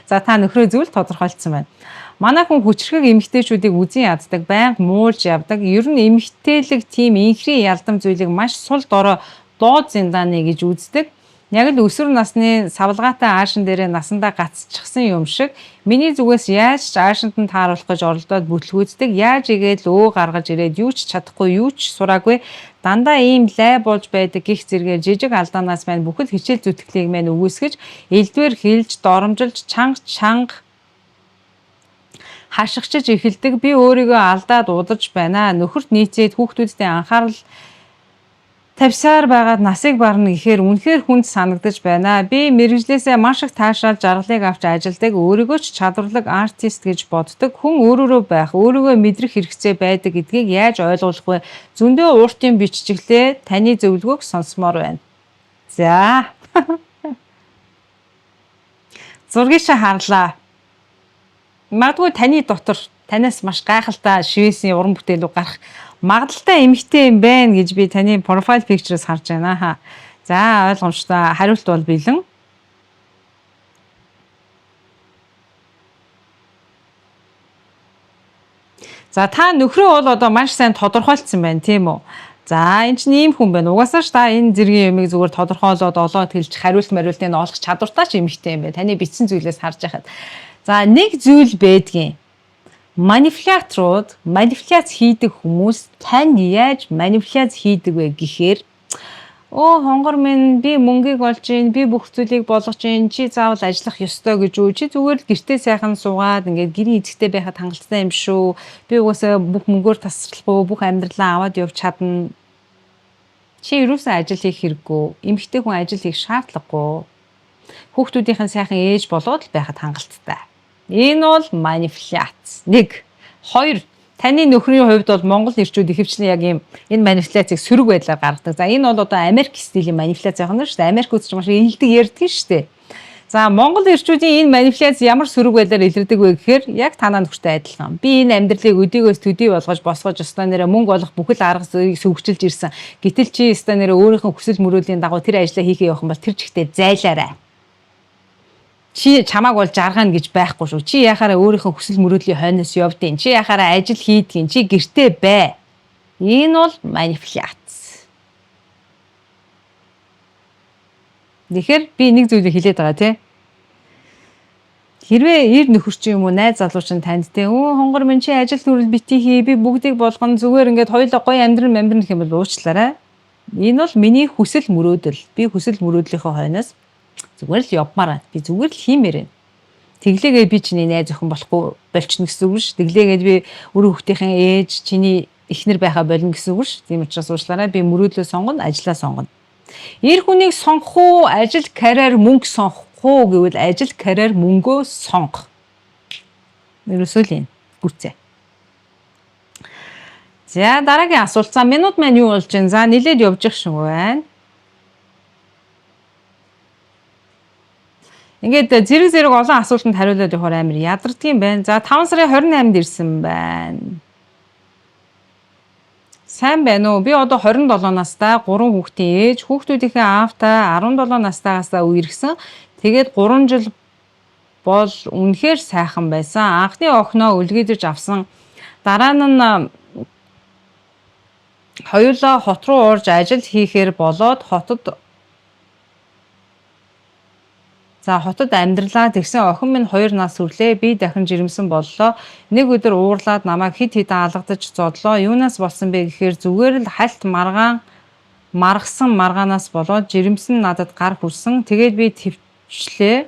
За та нөхрөө зүйл тодорхойлцсон байна. Манай хүн хүчрхэг эмэгтэйчүүдийг үзэн яддаг, байнга муулж явдаг. Ер нь эмэгтэйлэг тийм инхрийн ялдам зүйлийг маш сул дорой доод зиндааны гэж үздэг. Яг л өсвөр насны савлгаатай аашин дээрээ насандаа гацчихсан юм шиг миний зүгээс яаж ч аашинд нь тааруулах гэж оролдоод бүтлгүүцдэг. Яаж игээд л өө гаргаж ирээд юу ч чадахгүй, юу ч сураагүй дандаа ийм лай болж байдаг гих зэрэгээр жижиг алдаанаас маань бүхэл хичээл зүтгэлийг маань үгүйсгэж элдвэр хэлж доромжилж чанга чанга хашгичж эхэлдэг. Би өөрийгөө алдаад ударч байна. Нөхөрт нийцээд хүүхдүүдтэй анхаарал тавьсаар байгаад насыг барна гэхээр үнэхээр хүнд санагдаж байна. Би мэргэжлээсээ маш их таашаал жаргалыг авч ажилладаг. Өөрийгөө ч чадварлаг артист гэж боддог. Хүн өөрөөрөө байх, өөрийгөө мэдрэх хэрэгцээ байдаг гэдгийг яаж ойлгуулах вэ? Зөндөө ууртын биччихлээ. Таны зөвлөгөөг сонсомоор байна. За. Зургийг чи харлаа. Магадгүй таны дотор танаас маш гайхалтай шивээсийн уран бүтээлүүд гарах магадлалтай эмэгтэй юм байна гэж би таны profile picture-ээс харж байна хаа. За ойлгомжтой. Хариулт бол бэлэн. За та нөхрөө бол одоо маш сайн тодорхойлцсон байна тийм үү? За энэ чинь ийм хүн байна. Угаасаа ч та энэ зэргийн юмыг зүгээр тодорхойлоод олоод хэлж хариулт мариултыг нь олох чадвартай ч эмэгтэй юм байна. Таны бичсэн зүйлээс харж байхад. За нэг зүйл байдгийн. Манипуляторууд, манипуляц хийдэг хүмүүс танд яаж манипуляц хийдэг вэ гэхээр өө хонгор минь би мөнгийг олж ийн, би бүх зүйлийг болгож ийн, чи заавал ажиллах ёстой гэж үү, чи зүгээр л гэртээ сайхан суугаад ингээд гэрийн эзэгтэй байхад хангалттай юм шүү. Би угаасаа бүх мөнгөөр тасрахгүй, бүх амьдралаа аваад явж чадна. Чи юусаа ажил хийх хэрэггүй. Эмэгтэй хүн ажил хийх шаардлагагүй. Хүүхдүүдийнхэн сайхан ээж болоод л байхад хангалттай. Энэ бол манипуляц. 1. 2. Таны нөхрийн хувьд бол Монгол эрчүүд ихэвчлэн яг ийм энэ манипуляцийг сөрөг байдлаар гаргадаг. За энэ бол одоо Америк стилийн манипуляц явах нь шүү дээ. Америк үз ч маш илдэг ярьдаг шүү дээ. За Монгол эрчүүдийн энэ манипуляц ямар сөрөг байдлаар илэрдэг вэ гэхээр яг танаа нөхөртэй адилхан. Би энэ амьдралыг өдийгөөс төдий болгож босгож ёстой нэрэ мөнгө олох бүхэл арга зүйг сөвгчилж ирсэн. Гэтэл чи ёстой нэрэ өөрийнхөө хүсэл мөрөөдлийн дагуу тэр ажлаа хийхээ явах юм бол тэр чигтээ зайлаарай. Чи чамааг бол жаргаана гэж байхгүй шүү. Чи яхаараа өөрийнхөө хүсэл мөрөөдлийн хойноос явдیں۔ Чи яхаараа ажил хийдгийн. Чи гэртээ бай. Энэ бол манипуляц. Тэгэхээр би нэг зүйлийг хэлээд байгаа тий. Хэрвээ эр нөхөр чи юм уу найз залуу чинь танд те өө хонгор минь чи ажил төрөл бити хий би бүгдийг болгоно зүгээр ингээд хоёулаа гоё амьдран амьдран гэх юм бол уучлаарай. Энэ бол миний хүсэл мөрөөдөл. Би хүсэл мөрөөдлийнхөө хойноос зүгээр л явмаар байна. Би зүгээр л хиймээр байна. Тэглээгээ би чиний найз охин болохгүй болчихно гэсэн үг биш. Тэглээгээд би үр хүүхдийн ээж чиний эхнэр байхаа болно гэсэн үг биш. Тийм учраас уучлаарай. Би мөрөөдлөө сонгоно, ажлаа сонгоно. Эр хүнийг сонгох уу, ажил, карьер, мөнгө сонгох уу гэвэл ажил, карьер, мөнгөө сонго. Ерөөсөө л энэ гүцээ. За дараагийн асуулт. За минут маань юу болж байна? За нилээд явж их шиг байна. Ингээд зэрэг зэрэг олон асуултанд хариулаад явахаар амар ядардгийн байна. За 5 сарын 28-нд ирсэн байна. Сайн байна уу? Би одоо 27 настай 3 хүүхдийн ээж, хүүхдүүдийнхээ аавтай 17 настайгаас үерхсэн. Тэгээд 3 жил бол үнэхээр сайхан байсан. Анхны охиноо өлгийдэж авсан. Дараа нь хоёулаа хот руу орж ажил хийхээр болоод хотод За хотод амьдралаа тэгсэн охин минь 2 нас хүрлээ. Би дахин жирэмсэн боллоо. Нэг өдөр уурлаад намайг хэд хэдэн алгадаж зодлоо. Юунаас болсон бэ гэхээр зүгээр л хальт маргаан маргасан маргаанаас болоод жирэмсэн надад гар хүрсэн. Тэгээд би төвчлээ.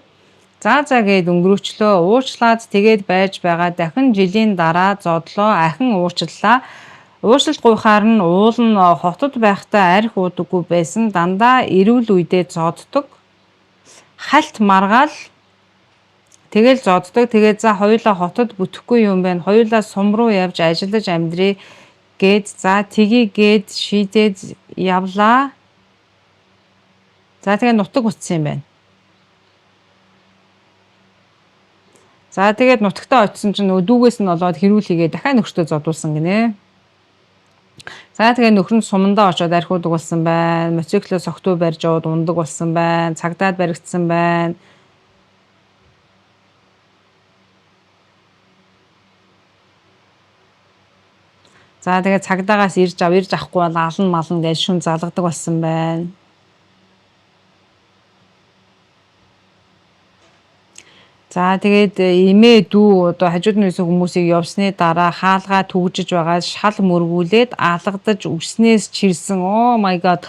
За за гээд өнгөрөөчлөө. Уучлаад тэгээд байж байгаа. Дахин жилийн дараа зодлоо. Ахин уучлалаа. Уушлалт гуйхаар нь уул нь хотод байхдаа арх уудаггүй байсан. Дандаа эрүүл үедээ зоддог хальт маргаал тэгэл зоддог. Тэгээд за хоёулаа хотод бүтэхгүй юм байна. Хоёулаа сум руу явж ажиллаж амьдрий гээд за тгий гээд шийдээд явлаа. За тэгээ нутаг утсан юм байна. За тэгээд нутагтаа очисон чинь нөгөө дүүгээс нь олоод хэрүүл хийгээ дахиад нөхөртөө зодуулсан гинэ. За тэгээ нөхөр нь сумандаа очиод архиудаг болсон байна. Мотоциклээ согтуу барьж яваад ундаг болсон байна. Цагдаад баригдсан байна. За тэгээ цагдаагаас ирж ав, ирж авахгүй бол ална мална гэж шүн залгадаг болсон байна. За тэгээд эмээ дүү одоо хажууд нь байсан хүмүүсийг явсны дараа хаалгаа түгжиж байгаа шал мөргүүлээд алгадаж үснээс чирсэн. Oh my god.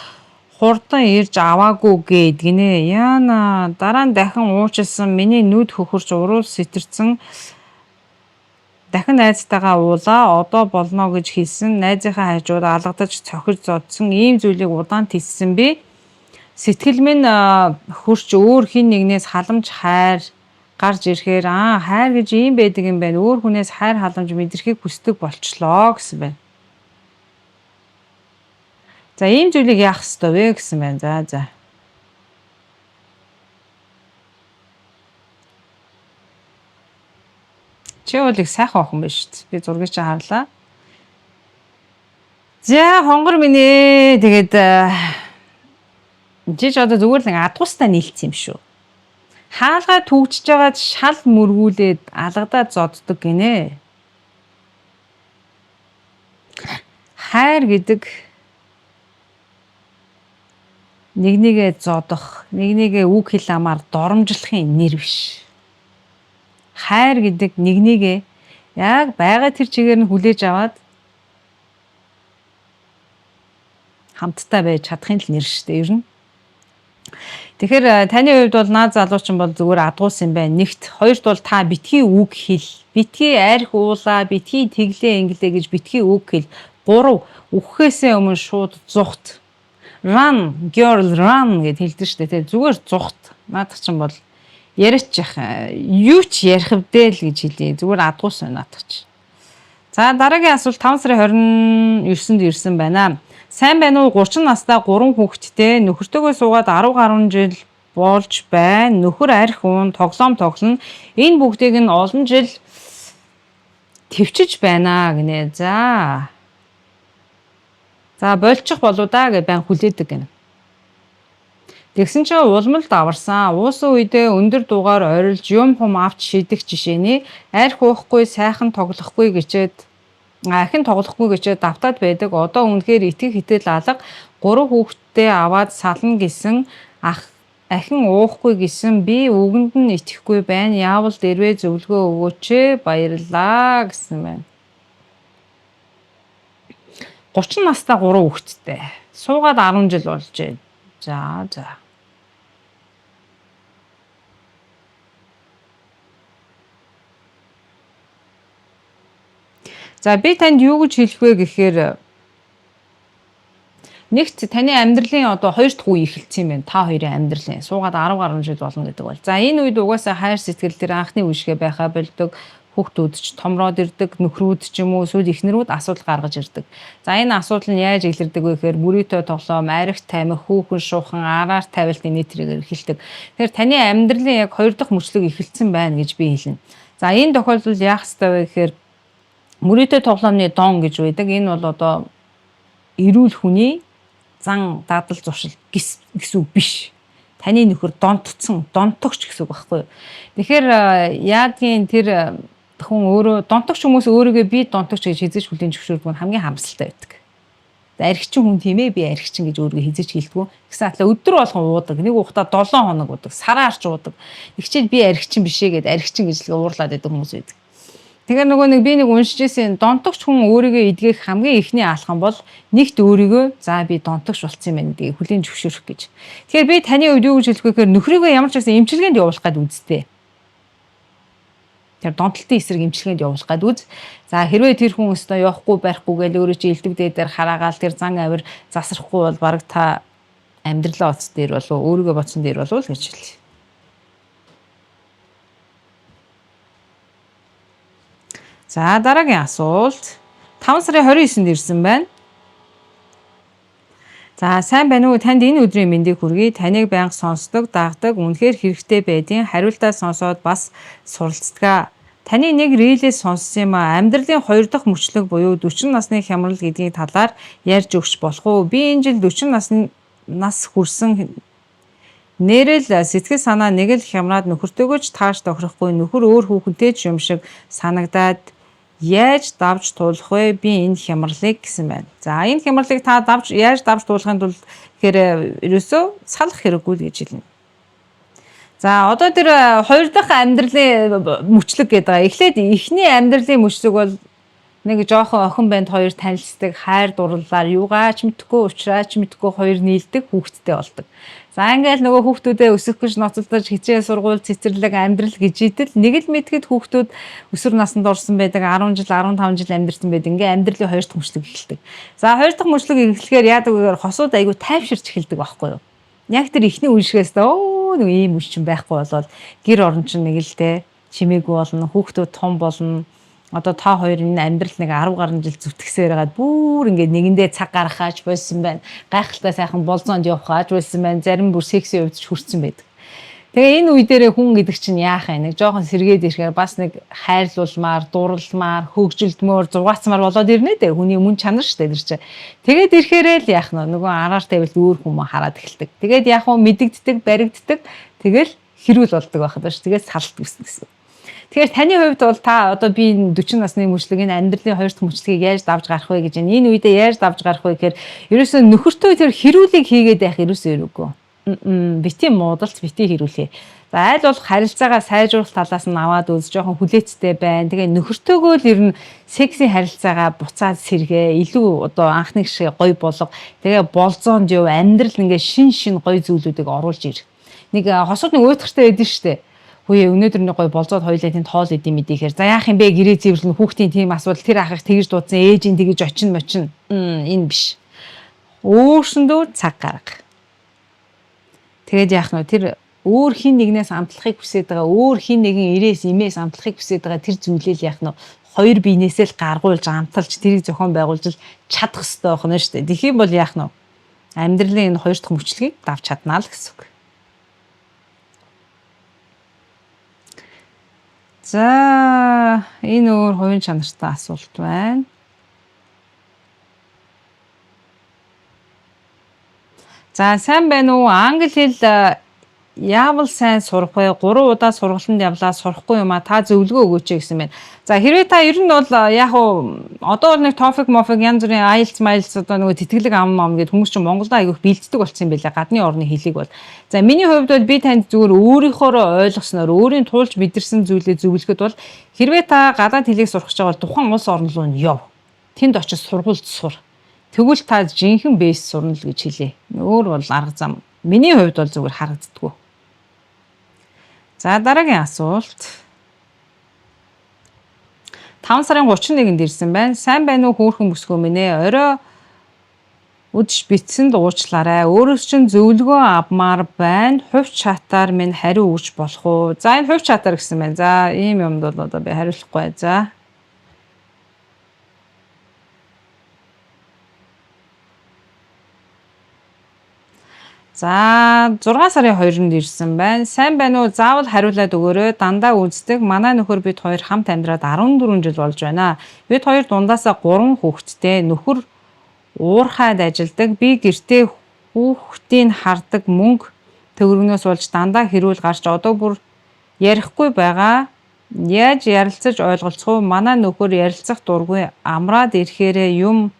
Хурдан ирж аваагүй гээд гинэ. Яна дараа нь дахин уучлсан. Миний нүд хөхөрч уруу сэтэрсэн. Дахин найзтайгаа уулаа одоо болно гэж хэлсэн. Найзынхаа хажууд алгадаж цохиж зодсон. Ийм зүйлийг удаан тиссэн би. Сэтгэл минь хөрч өөр хин нэгнээс халамж хайр гарч ирэхээр аа хайр гэж ийм байдаг юм байна. Өөр хүнээс хайр халамж мэдрэхийг хүсдэг болчлоо гэсэн байна. За ийм зүйлийг яах ёстой вэ гэсэн байна. За за. Чи бол их сайхан охин байна шүү дээ. Би зургийг чи харлаа. За хонгор минь ээ. Тэгээд жиж одоо зүгээр л нэг адгуустай нийлцсэн юм шүү. Хаалгаа түгжиж байгаад шал мөргүүлээд алгадаад зоддог гинэ. Хайр гэдэг нэг нэгэ зодох, нэг нэгэ үг хэл амаар доромжлохын нэр биш. Хайр гэдэг нэг нэгэ яг байгаа тэр чигээр нь хүлээж аваад хамтдаа байж чадахын л нэр шүү дээ ер нь. Тэгэхээр таны хувьд бол наад залуучин бол зүгээр адгуус юм байна. Нэгт, хоёрт бол та битгий үг хэл, битгий арх уулаа, битгий тэглээ инглээ гэж битгий үг хэл. Гурав, үхэхээсээ өмнө шууд зугт. Run girl run гэд хэлдэг шүү дээ. Тэ зүгээр зугт. Наадах чинь бол яриач яах юу ч ярих вдэ л гэж хэлье. Зүгээр адгуус байна наадах чи. За дараагийн асуулт 5 сарын 29-нд ирсэн байна. Сайн байна уу? 30 настай 3 хүүхэдтэй нөхөртөөгөө суугаад 10 гаруй жил болж байна. Нөхөр арх уун, тоглоом тоглоно. Энэ бүгдийг нь олон жил төвчж байна гинэ. За. За болчих болоо да гэж байн хүлээдэг гинэ. Тэгсэн чинь улмал даварсан. Уусан үедээ өндөр дугаар орилж юм хум авч шидэх жишээний арх уухгүй, сайхан тоглохгүй гэчээд ахин тоглохгүй гэчээд давтаад байдаг. Одоо үнэхээр итгэх итэл алга. 3 хүүхэдтэй аваад сална гэсэн ах ахин уухгүй гэсэн би үгэнд нь итгэхгүй байна. Яавал дэрвэ зөвлөгөө өгөөч ээ. Баярлалаа гэсэн байна. 30 настай 3 хүүхэдтэй. Суугаад 10 жил болж байна. За за. За би танд юу гэж хэлэх вэ гэхээр нэгт таны амьдралын одоо хоёр дахь үе эхэлсэн юм байна. Та хоёрын амьдралын суугаад 10 гаруй жил болно гэдэг бол. За энэ үед угаасаа хайр сэтгэл тэр анхны үе шигэ байхаа болдог. Хүүхдүүд ч томроод ирдэг, нөхрүүд ч юм уу эсвэл эхнэрүүд асуудал гаргаж ирдэг. За энэ асуудал нь яаж илэрдэг вэ гэхээр мөрийтэй тоглоом, аригт тамхи, хүүхэн шуухан, араар тавилт энэ тэрээр эхэлдэг. Тэгэхээр таны амьдралын яг хоёр дахь мөчлөг эхэлсэн байна гэж би хэлнэ. За энэ тохиолдолд яах ёстой вэ гэхээр мөрийтэй тоглоомны дон гэж байдаг. Энэ бол одоо эрүүл хүний зан дадал зуршил гэсэн үг биш. Таны нөхөр донтцсон, донтогч гэсэн үг байхгүй юу? Тэгэхээр яадгийн тэр хүн өөрөө донтогч хүмүүс өөрийгөө би донтогч гэж хэзээ ч хүлээн зөвшөөрдөг нь хамгийн харамсалтай байдаг. Архичин хүн тийм ээ би архичин гэж өөрийгөө хэзээ ч хэлдэггүй. Гэсэн атлаа өдөр болгон уудаг. Нэг ухтаа 7 хоног уудаг. Сараар ч уудаг. Тэгчээд би архичин биш ээ гэд архичин гэж л уурлаад байдаг хүмүүс байдаг. Тэгэхээр нөгөө нэг би нэг уншиж ирсэн донтогч хүн өөрийгөө эдгэх хамгийн эхний алхам бол нэгт өөрийгөө за би донтогч болсон юм байна гэдгийг хүлээн зөвшөөрөх гэж. Тэгэхээр би таны хувьд юу гэж хэлэх вэ гэхээр нөхрийгөө ямар ч гэсэн эмчилгээнд явуулах гээд үзтээ. Тэр донтолтын эсрэг эмчилгээнд явуулах гээд үз. За хэрвээ тэр хүн өстөө явахгүй барихгүй гээл өөрөө чи элдв дээдээр хараагаал тэр зан авир засрахгүй бол бараг та амьдралаа бодсон дээр болов өөрийгөө бодсон дээр болов л гэж хэлье. За дараагийн асуулт 5 сарын 29-нд ирсэн байна. За сайн байна уу? Танд энэ өдрийн мэндийг хүргэе. Таныг байнга сонсдог, дагдаг, үнэхээр хэрэгтэй байдгийн хариултаа сонсоод бас суралцдаг. Таны нэг reel ээс сонссон юм а. Амьдралын хоёр дахь мөчлөг буюу 40 насны хямрал гэдгийг талаар ярьж өгч болох уу? Би энэ жил 40 насны нас хүрсэн нээрээ л сэтгэл санаа нэг л хямраад нөхөртөөгөө ч тааш тохирохгүй нөхөр өөр хүүхэнтэй ч юм шиг санагдаад яаж давж туулах вэ? Би энэ хямралыг гэсэн байна. За энэ хямралыг та давж яаж давж туулахын тулд тэгэхээр ерөөсөө салах хэрэггүй л гэж хэлнэ. За одоо тэр хоёр дахь амьдралын мөчлөг гэдэг байгаа. Эхлээд эхний амьдралын мөчлөг бол нэг жоохон охин банд хоёр танилцдаг, хайр дурлалаар юугаа ч мэдэхгүй, уучраа ч мэдэхгүй хоёр нийлдэг, хүүхэдтэй болдог. За ингээл нөгөө хүүхдүүдээ өсөх гэж ноцолдож хичээл сургууль цэцэрлэг амьдрал гэж итэл нэг л мэдгэд хүүхдүүд өсвөр наснд орсон байдаг, 10 жил, 15 жил амьдарсан байдаг. Ингээ амьдралын хоёр дахь мөчлөг эхэлдэг. За хоёр дахь мөчлөг эхлэхээр яадаг вэ гэхээр хосууд айгүй тайвширч эхэлдэг байхгүй юу? Яг тэр эхний үе шигээс өө нэг ийм үе чинь байхгүй болоод гэр орон чинь нэг л те чимээгүй болно, хүүхдүүд том болно. Одоо та хоёр энэ амьдрал нэг 10 гаруй жил зүтгэсээр байгаад бүр ингээд нэгэндээ цаг гаргахаач болсон байна. Гайхалтай сайхан болзоонд явахаач болсон байна. Зарим бүр сексийн хувьд ч хүрсэн байдаг. Тэгээ энэ үе дээрээ хүн гэдэг чинь яах юм? Нэг жоохон сэргээд ирэхээр бас нэг хайрлуулмаар, дурлмаар, хөгжилдмөр, зугаацмаар болоод ирнэ дээ. Хүний мөн чанар шүү дээ тэр чинь. Тэгээд ирэхээрээ л яах нь нөгөө араар тавилт өөр хүмүүс хараад эхэлдэг. Тэгээд яах вэ? Мэдэгддэг, баригддаг. Тэгэл хэрүүл болдог байх даа ш. Тэгээд салт үүснэ гэсэн. Тэгэхээр таны хувьд бол та одоо би энэ 40 насны мөчлөг энэ амьдралын хоёр дахь мөчлөгийг яаж давж гарах вэ гэж байна. Энэ үедээ яаж давж гарах вэ гэхээр ерөөсөө нөхөртөө тэр хэрүүлийг хийгээд байх ерөөсөө хэрэггүй. Бити муудалц бити хэрүүлээ. За айл болох харилцаагаа сайжруулах талаас нь аваад үз жоохон хүлээцтэй байна. Тэгээ нөхөртөөгөө л ер нь сексийн харилцаагаа буцаад сэргээ илүү одоо анхны шиг гоё болго. Тэгээ болзоонд яв амьдрал ингээ шин шин гоё зүйлүүдийг оруулж ир. Нэг хосууд нэг уйтгартай байдэн штэ. Хүүе өнөөдөр нэг гоё болзоод хоёлаа тэнд хоол идэм мэдээ гэхээр за яах юм бэ гэрээ цэвэрлэн хүүхдийн тийм асуудал тэр ахыг тэгж дуудсан ээж нь тэгж очин мочин. Энэ биш. Өөрсөндөө цаг гарга. Тэгээд яах нь тэр өөр хин нэгнээс амтлахыг хүсээд байгаа өөр хин нэгэн ирээс имээс амтлахыг хүсээд байгаа тэр зүйлээ л яах нь хоёр биенээсээ л гаргуулж амталж тэрийг зохион байгуулж чадах хэрэгтэй байх нь шүү дээ. Тэгэх юм бол яах нь амьдралын энэ хоёр дахь мөчлөгийг давж чаднаа л гэсэн үг. За энэ өөр хувийн чанартай асуулт байна. За сайн байна уу? Англи хэл яавал сайн сурах вэ? 3 удаа сургалтанд явлаа сурахгүй юм а та зөвлөгөө өгөөч гэсэн байна. За хэрвээ та ер нь бол яг уу одоо бол нэг TOEFL MOFL янз бүрийн IELTS MILTS одоо нөгөө тэтгэлэг ам ам гэд хүмүүс чинь Монголд айгүйх бэлддэг болсон юм байлаа. Гадны орны хэлийг бол. За миний хувьд бол би танд зүгээр өөрийнхөөрөө ойлгосноор өөрийн туулж мэдэрсэн зүйлээ зөвлөхөд бол хэрвээ та гадаад хэлийг сурах гэж байгаа бол тухайн улс орн руу нь яв. Тэнд очиж сургуульд сур. Тэгвэл та жинхэнэ base сурна л гэж хэлье. Өөр бол арга зам миний хувьд бол зүгээр харагддаггүй. За дараагийн асуулт. 5 сарын 31-нд ирсэн байна. Сайн байна уу хөөрхөн бүсгүй минь ээ. Орой Үдш бичсэнд уучлаарай. Өөрөөс чинь зөвлөгөө авмаар байна. Хувь чатаар минь хариу өгч болох уу? За энэ хувь чатаар гэсэн байна. За ийм юмд бол одоо би хариулахгүй. За. За 6 сарын 2-нд ирсэн байна. Сайн байна уу? Заавал хариулаад өгөөрэй. Дандаа үздэг. Манай нөхөр бид хоёр хамт амьдраад 14 жил болж байна. Бид хоёр дундаасаа 3 хүүхэдтэй. Нөхөр уурхайд ажилдаг. Би гэртээ хүүхдийг хардаг мөнгө төгрөгнөөс болж дандаа хэрүүл гарч одоо бүр ярихгүй байгаа. Яаж ярилцаж ойлголцох вэ? Манай нөхөр ярилцах дургүй амраад ирэхээрээ юм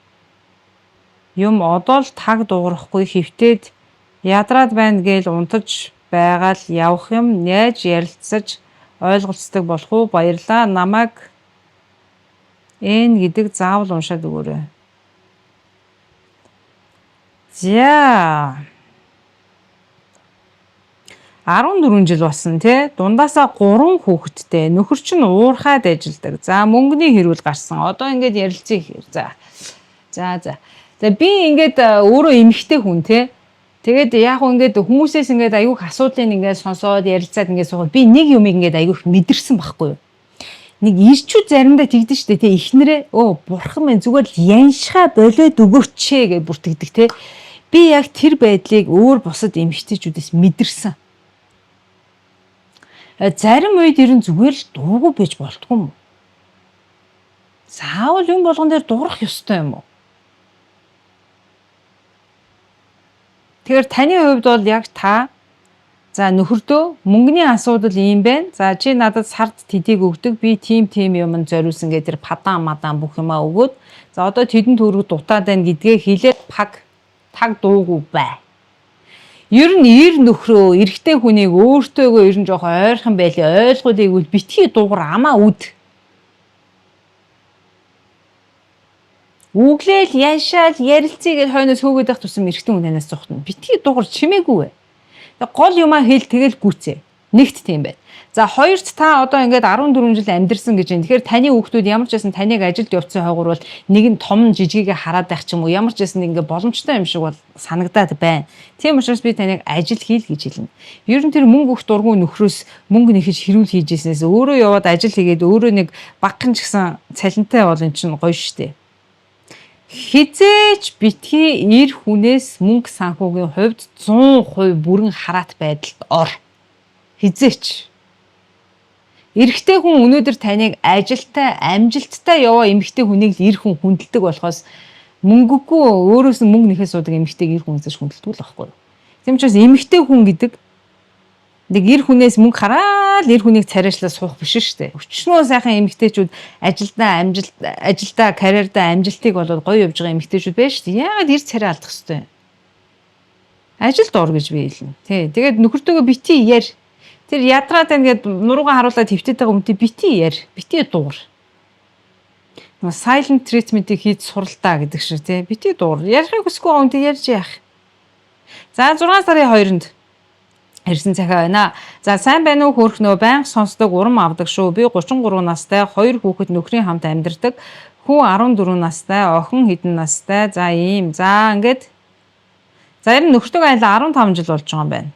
юм одоо л таг дуугарахгүй хэвтээд ядраад байна гээл унтаж байгаа л явах юм. Яаж ярилцаж ойлголцдог болох уу? Баярлалаа. Намайг Н гэдэг заавал уншаад өгөөрэй. За 14 жил болсон тий. Дундаасаа 3 хүүхэдтэй. Нөхөр чинь уурхайд ажилладаг. За мөнгөний хэрүүл гарсан. Одоо ингээд ярилцъя. За. За за. За би ингээд өөрөө эмэгтэй хүн тий. Тэгээд яг хөө ингээд хүмүүсээс ингээд айгүйх асуудлыг ингээд сонсоод ярилцаад ингээд суугаад би нэг юм ингээд айгүйх мэдэрсэн байхгүй юу? Нэг ирчүүд заримдаа тэгдэж штэ тий эхнэрээ өө бурхан минь зүгээр л яншгаа болиод өгөөч гэж бүр тэгдэг тий. Би яг тэр байдлыг өөр бусад эмэгтэйчүүдээс мэдэрсэн. Зарим үед ер нь зүгээр л дуугүй байж болтгүй юм уу? Заавал юм болгон дээр дуурах ёстой юм уу? Тэгэхээр таны хувьд бол яг та за нөхөрдөө мөнгөний асуудал ийм байна. За чи надад сард тэдийг өгдөг. Би тийм тийм юм зориулсан гэдэг тэр падан мадан бүх юмаа өгөөд за одоо тэдэн төгрөг дутаад байна гэдгээ хэлээд паг таг дуугүй бай. Ер нь эр нөхрөө эрэгтэй хүнийг өөртөөгөө ер нь жоох ойрхон байлээ ойлгуулъя гэвэл битгий дуугар амаа үд. Үглээл яншаал ярилцъя гэж хойноос хөөгөөд байх тусам эрэгтэй хүн танаас зугтана. Битгий дуугар чимээгүй. Тэг гол юмаа хэл тэгэл гүцээ. Нэгт тийм байна. За хоёрт та одоо ингээд 14 жил амьдэрсэн гэж юм. Тэгэхээр таны хүүхдүүд ямар ч байсан таныг ажилд явуулсан хойгуур бол нэг нь том жижигээ хараад байх ч юм уу ямар ч байсан ингээд боломжтой юм шиг бол санагдаад байна. Тийм учраас би таныг ажил хийл гэж хэлнэ. Ер нь тэр мөнгө өгөх дургүй нөхрөөс мөнгө нэхэж хэрүүл хийж ирснээс өөрөө яваад ажил хийгээд өөрөө нэг багхан ч гэсэн цалинтай бол эн чинь гоё штэ. Хизээч битгий эр хүнээс мөнгө санхүүгийн хувьд 100% бүрэн хараат байдалд ор. Хизээч. Эрэгтэй хүн өнөөдөр таныг ажилтай, амжилттай яваа эмэгтэй хүнийг л эр хүн хүндэлдэг болохоос мөнгөгүй өөрөөс нь мөнгө нэхээ суудаг эмэгтэйг эр хүн үзэж хүндэлдэг л байхгүй юу. Тийм учраас эмэгтэй хүн гэдэг нэг эр хүнээс мөнгө хараал эр хүнийг царайшлаа суух биш шүү дээ. Өчнөө сайхан эмэгтэйчүүд ажилдаа амжилт ажилдаа карьердаа амжилтыг болоод гоё явж байгаа эмэгтэйчүүд байж шүү дээ. Яагаад эр царай алдах хэвтэй юм? Ажилд ор гэж би хэлнэ. Тий. Тэгээд нөхөртөөгөө бити яар. Тэр ядраад байна гэд нуруугаа харуулаад хөвтөд байгаа хүнтэй бити яар. Бити дуур. Нөгөө silent treatment-ийг хийж сурал та гэдэг шиг тий. Бити дуур. Ярихыг хүсэхгүй байгаа хүнтэй ярьж яах. За 6 сарын 2-нд ирсэн захиа байна. За сайн байна уу хөөрхнөө байнга сонсдог урам авдаг шүү. Би 33 настай, 2 хүүхэд нөхрийн хамт амьдардаг. Хүү 14 настай, охин хэдэн настай. За ийм. За ингээд за ер нь нөхөртөөгөө айлаа 15 жил болж байгаа юм байна.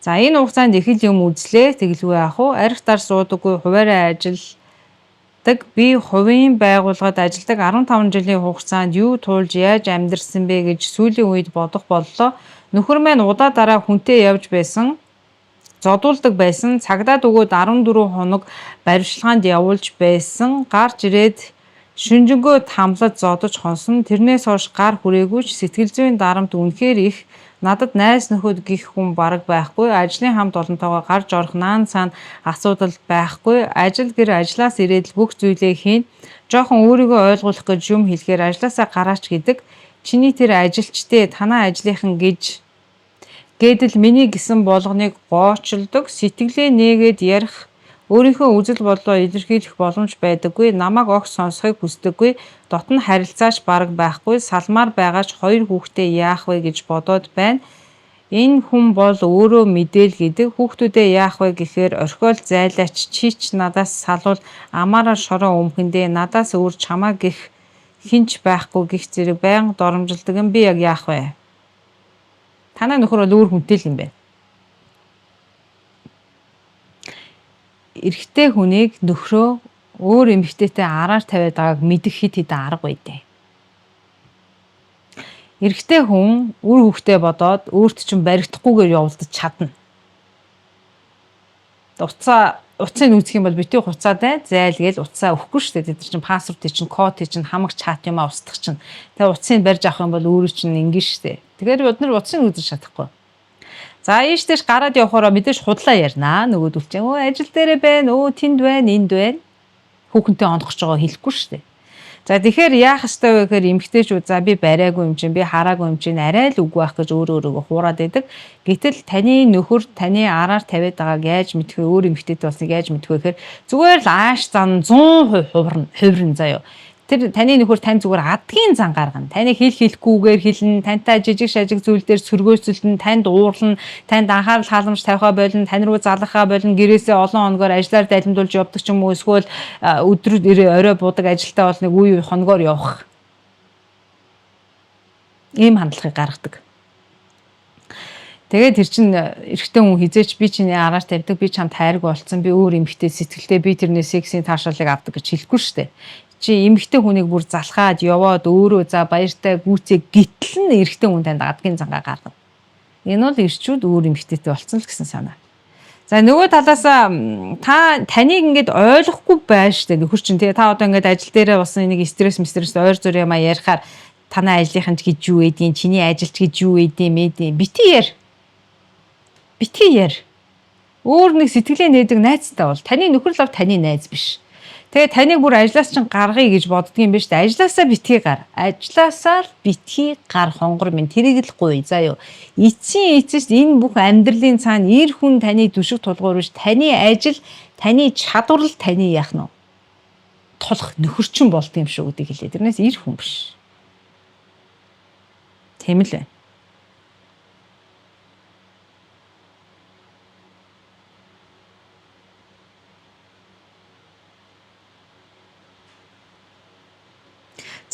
За энэ хугацаанд их л юм үзлээ. Тэгэлгүй яах вэ? Арх дар суудаггүй, хуваараа ажилдаг. Би хувийн байгууллагад ажилладаг 15 жилийн хугацаанд юу туулж яаж амьдарсан бэ гэж сүүлийн үед бодох боллоо. Нөхөр маань удаа дараа хүнтэй явж байсан. Зодуулдаг байсан. Цагдаад өгөөд 14 хоног баривчилгаанд явуулж байсан. Гарч ирээд шүнжэнгөө тамлаж зодож хонсон. Тэрнээс хойш гар хүрээгүй ч сэтгэл зүйн дарамт үнэхээр их. Надад найз нөхөд гих хүн бараг байхгүй. Ажлын хамт олонтойгоо гарч орох наан цаана асуудал байхгүй. Ажил гэр ажлаас ирээд л бүх зүйлээ хийн. Жохон өөрийгөө ойлгуулах гэж юм хэлэхээр ажлаасаа гараач гэдэг. Чиний тэр ажилчтэй танаа ажлынхан гэж гэдэл миний гисэн болгоныг гоочилдог. Сэтгэлээ нээгээд ярих өөрийнхөө үзэл бодлоо илэрхийлэх боломж байдаггүй. Намайг огт сонсохыг хүсдэггүй. Дотно харилцаач бараг байхгүй. Салмаар байгаач хоёр хүүхдээ яах вэ гэж бодоод байна. Энэ хүн бол өөрөө мэдээл гэдэг. Хүүхдүүдээ яах вэ гэхээр орхиол зайлаач чи ч надаас салвал амаараа шороо өмхөндөө надаас өөр чамаа гэх Хэн ч байхгүй гэх зэрэг байнга доромжилдог юм, би яг яах вэ? Танай нөхөр бол өөр хүнтэй л юм байна. Эрэгтэй хүнийг нөхрөө өөр эмэгтэйтэй араар тавиад байгааг мэдэх хэд хэдэн арга байдیں۔ Эрэгтэй хүн үр хөвгтөө бодоод өөрт чинь баригдахгүйгээр явуулдаж чадна. Утсаа утсыг нүүцэх юм бол битгий хуцаад зайл гээл утсаа өгөхгүй шүү дээ. Тэд нар чинь password чинь, код чинь, хамаг чат юмаа устгах чинь. Тэгээ утсыг барьж авах юм бол өөрөө чинь ингэн шүү дээ. Тэгэхээр бид нар утсыг нүүцэж чадахгүй. За ийш тийш гараад явахаараа мэдээж худлаа ярина. Нөгөөдөл чинь өө ажил дээрээ байна, өө тэнд байна, энд байна. Хүүхэнтэй ондохгүй байгаа хэлэхгүй шүү дээ. За тэгэхээр яах ёстой вэ гэхээр эмэгтэйчүүд за би бариагүй юм чинь, би хараагүй юм чинь арай л үгүй байх гэж өөрөө өөрийгөө хуураад байдаг. Гэтэл таны нөхөр таны араар тавиад байгааг яаж мэдэх вэ? Өөр эмэгтэйтэй болсныг яаж мэдэх вэ гэхээр зүгээр л ааш зан 100% хувирна, хувирна заяа. Тэр таны нөхөр тань зүгээр адгийн зан гаргана. Таны хэл хэлэхгүйгээр хэлнэ, тантай жижиг шажиг зүйл дээр сөргөөсөлдөн, танд уурлна, танд анхаарал халамж тавихаа болно, тань руу залгахаа болно, гэрээсээ олон хоногоор ажиллаар далимдуулж явдаг ч юм уу, эсвэл өдөр орой буудаг ажилтаа бол нэг үе үе хоногоор явах. Ийм хандлагыг гаргадаг. Тэгээд тэр чин эрэгтэй хүн хизээч би чиний араар тавьдаг, би чамд хайргүй болцсон, би өөр эмэгтэй сэтгэлтэй, би тэрнээ сексийн таашаалыг авдаг гэж хэлэхгүй шүү дээ. Чи эмэгтэй хүнийг бүр залхаад яваад өөрөө за баяртай гүйцээ гítэл нь эрэгтэй хүн танд адгийн зангаа гаргана. Энэ бол эрчүүд өөр эмэгтэйтэй болцсон л гэсэн санаа. За нөгөө талаас та таныг ингээд ойлгохгүй байна штэ нөхөр чинь тий та одоо ингээд ажил дээрээ болсон энийг стресс мстресс ойр зур юмаа ярихаар танай ажлынхан ч гэж юу эдийн чиний ажилч гэж юу эдийн мэдийн бити яар. Бити яар. Өөр нэг сэтгэлээ нээдэг найзтай бол таны нөхөр л таны найз биш. Тэгээ таныг бүр ажлаас чинь гаргая гэж боддгийн юм биш үү? Ажлаасаа битгий гар. Ажлаасаа л битгий гар хонгор минь тэрийг л гуй. За юу. Эцсийн эцэст энэ бүх амьдралын цаана эр хүн таны дүшиг тулгуур биш. Таны ажил, таны чадвар л таны яах нь вэ? Тулах нөхөрчин болд юм шүү гэдгийг хэлээ. Тэрнээс эр хүн биш. Тийм л байна.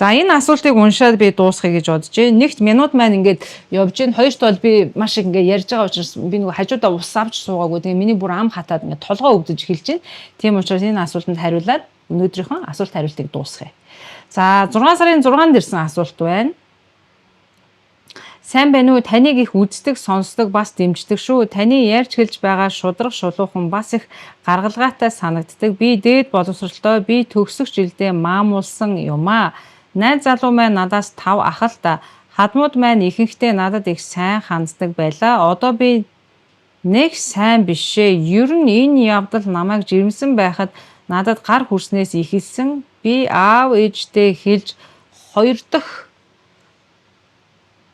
За энэ асуултыг уншаад би дуусгая гэж бодож байна. Нэгт минут маань ингээд явж байна. Хоёрт бол би маш их ингээд ярьж байгаа учраас би нөгөө хажуудаа ус авч суугаагүй. Тэгээ миний бүр ам хатаад ингээд толгой өвдөж эхэлж байна. Тийм учраас энэ асуултанд хариулаад өнөөдрийнхөө асуулт хариултыг дуусгая. За 6 сарын 6-нд ирсэн асуулт байна. Сайн байна уу? Таныг их үздэг, сонсдог, бас дэмждэг шүү. Таны ярьж хэлж байгаа шударга шулуухан бас их гаргалгаатай санагддаг. Би дээд боловсролтой, би төгсөх жилдээ маамуулсан юм аа. Найз залуу маань надаас 5 ах л да. Хадмууд маань ихэнхдээ надад их сайн ханддаг байлаа. Одоо би нэг сайн бишээ. Ер нь энэ явдал намайг жирэмсэн байхад надад гар хүрснээс эхэлсэн. Би аав ээжтэй хэлж хоёр дахь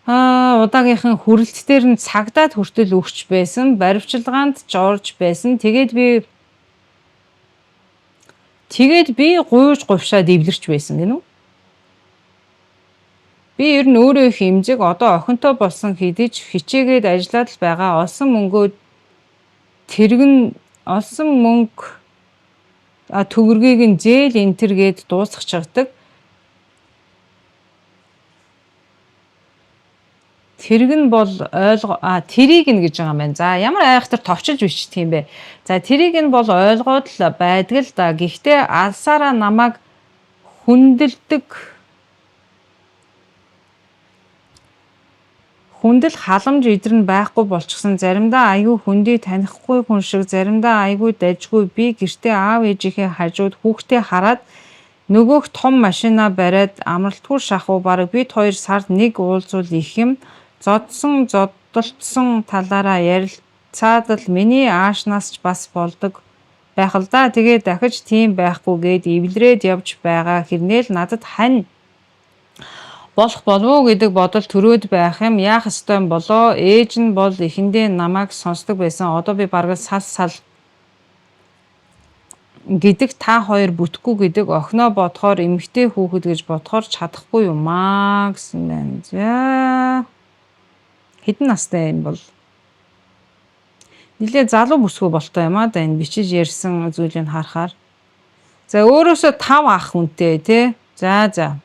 удаагийнхан хүрэлт дээр нь цагдаад хүртэл өгч байсан, баривчилгаанд ч орж байсан. Тэгээд би гуйж говшаад эвлэрч байсан гэнэ үү? Би ер нь өөрөө их эмзэг, одоо охинтой болсон хэдий ч хичээгээд ажиллаад л байгаа. Олсон мөнгөө тэрэг нь олсон мөнгө төгрөгийг нь зээл энтер гээд дуусгачихдаг. Тэрэг нь бол ойлго тэрийг нь гэж байгаа юм байна. За ямар айхтар товчилж бичдэг юм бэ? За тэрийг нь бол ойлгоод л байдаг л да. Гэхдээ алсаараа намайг хүндэлдэг хүндэл халамж идэр нь байхгүй болчихсон. Заримдаа айгүй хүндий танихгүй хүн шиг, заримдаа айгүй дажгүй. Би гэртээ аав ээжийнхээ хажууд хүүхдээ хараад нөгөөх том машина бариад амралтгүй шахуу бараг бид хоёр сард нэг уулзвал их юм. Зодсон зодолдсон талаараа ярилцаад л миний аашнаас ч бас болдог байх л да. Тэгээ дахиж тийм байхгүй гээд эвлэрээд явж байгаа хэрнээ л надад хань болох болов уу гэдэг бодол төрөөд байх юм. Яах ёстой юм болоо? Ээж нь бол эхэндээ намайг сонсдог байсан. Одоо би бараг сал сал гэдэг та хоёр бүтэхгүй гэдэг охиноо бодохоор эмэгтэй хүүхэд гэж бодохоор чадахгүй юм аа гэсэн байна. За хэдэн настай юм бол нилээ залуу бүсгүй болтой юм аа да энэ бичиж ярьсан зүйлийг харахаар. За өөрөөсөө 5 ах хүнтэй тий. За за.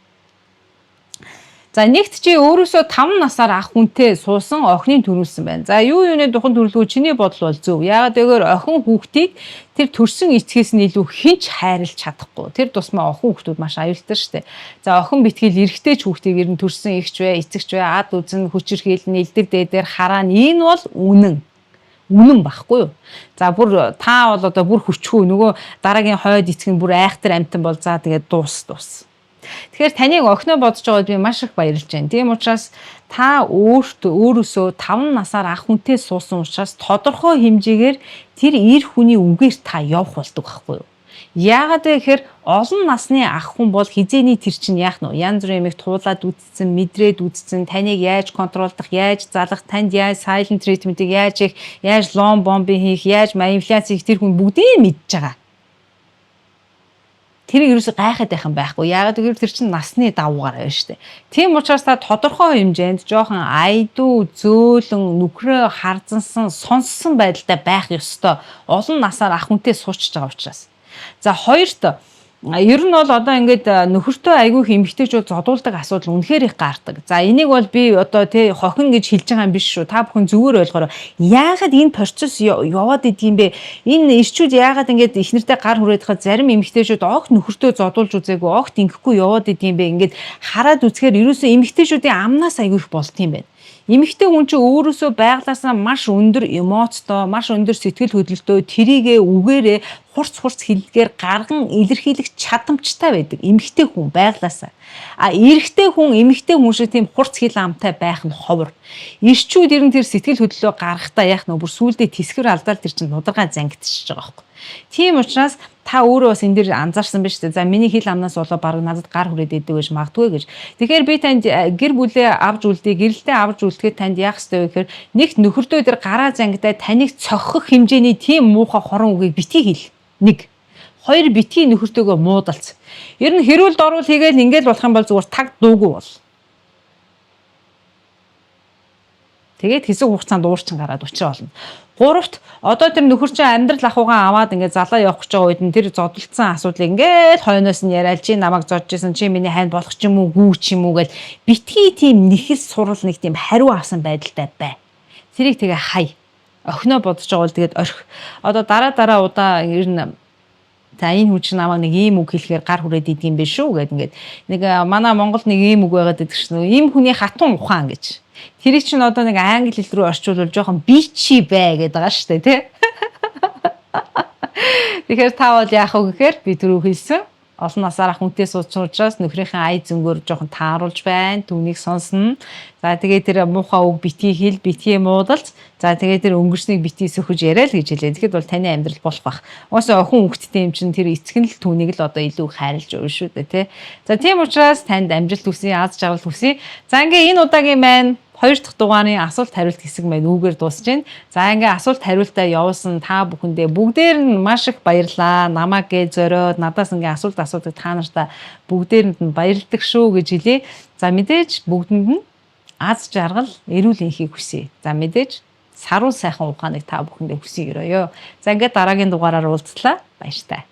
За, нэгт чи өөрөөсөө 5 насаар ах хүнтэй суусан охиныг төрүүлсэн байна. За, юу юуны духан төрөлгөө чиний бодол бол зөв. Яагаад гэвэл охин хүүхдийг тэр төрсөн эцгээс нь илүү хэн ч хайрлаж чадахгүй. Тэр тусмаа охин хүүхдүүд маш аюултай шүү дээ. За, охин битгийл эрэгтэй ч хүүхдийг ер нь төрсөн эгч бай, эцэгч бай, ад үзэн, хүчирхийлэн, элдв дээдээр хараа. Энэ бол үнэн үнэн байхгүй юу? За, бүр та бол одоо бүр хүчгүй, нөгөө дараагийн хойд эцэг нь бүр айхтар амтан бол за тэгээд дуус дуус. Тэгэхээр таныг охиноо бодож байгаад би маш их баярлж байна. Тийм учраас та өөртөө өөрөөсөө 5 насаар ах хүнтэй суусан учраас тодорхой хэмжээгээр тэр эр хүний үгээр та явах болдог байхгүй юу? Яагаад вэ гэхээр олон насны ах хүн бол хизээний тэр чинь яах нь вэ? Янз бүрийн юмыг туулаад үзсэн, мэдрээд үзсэн, таныг яаж control дох, яаж залах, танд яаж silent treatment-ийг яаж хийх, яаж love bombing хийх, яаж манипуляц хийх тэр хүн бүгдийг мэдж байгаа. Тэрийг ерөөсөө гайхаад байх юм байхгүй. Яагаад гэвэл тэр чинь насны давуугаар байна шүү дээ. Тийм учраас та тодорхой хэмжээнд жоохон айдуу, зөөлөн, нүхрээ харзансан, сонссон байдалтай байх ёстой. Олон насаар ах хүнтэй суучж байгаа учраас. За, хоёрт ер нь бол одоо ингээд нөхөртөө айгүй их эмэгтэйчүүд зодуулдаг асуудал үнэхээр их гардаг. За, энийг бол би одоо тий хохин гэж хэлж байгаа юм биш шүү. Та бүхэн зүгээр ойлгоорой. Яагаад энэ процесс яваад идэг юм бэ? Энэ эрчүүд яагаад ингээд эхнэртэй гар хүрээд хахад зарим эмэгтэйчүүд огт нөхөртөө зодуулж үзээгүй, огт ингэхгүй яваад идэг юм бэ? Ингээд хараад үзэхээр ерөөсөө эмэгтэйчүүдийн амнаас айгүй их болт юм байна. Эмэгтэй хүн чинь өөрөөсөө байглаасаа маш өндөр эмоцтой, маш өндөр сэтгэл хөдлөлтөө, тэрийгэ үгээрээ хурц хурц хэллэгээр гарган илэрхийлэх чадамжтай байдаг. Эмэгтэй хүн байглаасаа. А эрэгтэй хүн эмэгтэй хүн шиг тийм хурц хэл амтай байх нь ховор. Эрчүүд ер нь тэр сэтгэл хөдлөлөө гаргахтаа яах нь бүр сүүлдээ тэсгэр алдаал тэр чинь нударгаа зангидчихж байгаа байхгүй. Тийм учраас та өөрөө бас энэ дэр анзаарсан биз дээ. За, миний хэл амнаас болоо баг надад гар хүрээд идэг гэж магадгүй гэж. Тэгэхээр би танд гэр бүлээ авч үлдээ, гэрэлтэй авч үлдэхэд танд яах ёстой вэ гэхээр нэгт нөхөртөө тэр гараа зангидаа таныг цохих хэмжээний тийм муухай хорон үгийг битгий хэл. Нэг. Хоёр, битгий нөхөртөөгөө муудалц. Ер нь хэрүүл дорвол хийгээл ингээл болох юм бол зүгээр таг дуугүй бол. Тэгээд хэсэг хугацаанд уурчин гараад учраа олно. Гуравт, одоо тэр нөхөр чинь амьдрал ахуйгаа аваад ингээд залаа явах гэж байгаа үед нь тэр зодолдсон асуудлыг ингээд хойноос нь яриад, чи намайг зодж исэн, чи миний хайн болох ч юм уу, гүү ч юм уу гэл битгий тийм нэхэл сурал нэг тийм хариу авсан байдалтай бай. Тэрийг тэгээ хай. Охиноо бодож байгаа бол тэгээд орхи. Одоо дараа дараа удаа ер нь за энэ хүн чинь намайг нэг ийм үг хэлэхээр гар хүрээд идэг юм биш үү гэд ингээд нэг манай Монголд нэг ийм үг байгаад байдаг шин ийм хүний хатун ухаан гэж. Тэрийг чинь одоо нэг англи хэл рүү орчуулвал жоохон bitchy бай гэдэг байгаа шүү дээ, тий. Тэгэхээр та бол яах вэ гэхээр би түрүү хэлсэн олон насаар ах хүнтэй суудсан учраас нөхрийнхээ ая зөнгөөр жоохон тааруулж байна. Түүнийг сонсно. За, тэгээд тэр муухай үг битгий хэл, битгий муудалц. За, тэгээд тэр өнгөрснийг битгий сөхөж яриа л гэж хэлээ. Тэгэхэд бол таны амьдрал болох бах. Угаасаа охин хүүхэдтэй юм чинь тэр эцэг нь л түүнийг л одоо илүү хайрлаж өгнө шүү дээ, тий. За, тийм учраас танд амжилт хүсье, аз жаргал хүсье. За, ингээ энэ удаагийн маань хоёр дахь дугаарын асуулт хариулт хэсэг маань үүгээр дуусж байна. За, ингээ асуулт хариултаа явуулсан та бүхэндээ бүгдээр нь маш их баярлалаа. Намайг гээ зориод надаас ингээ асуулт асуудаг та нартаа бүгдээрэнд нь баярлдаг шүү гэж хэлье. За, мэдээж бүгдэнд нь аз жаргал, эрүүл энхийг хүсье. За, мэдээж саруул сайхан ухааныг та бүхэндээ хүсье гэрээё. За, ингээд дараагийн дугаараар уулзлаа. Баяртай.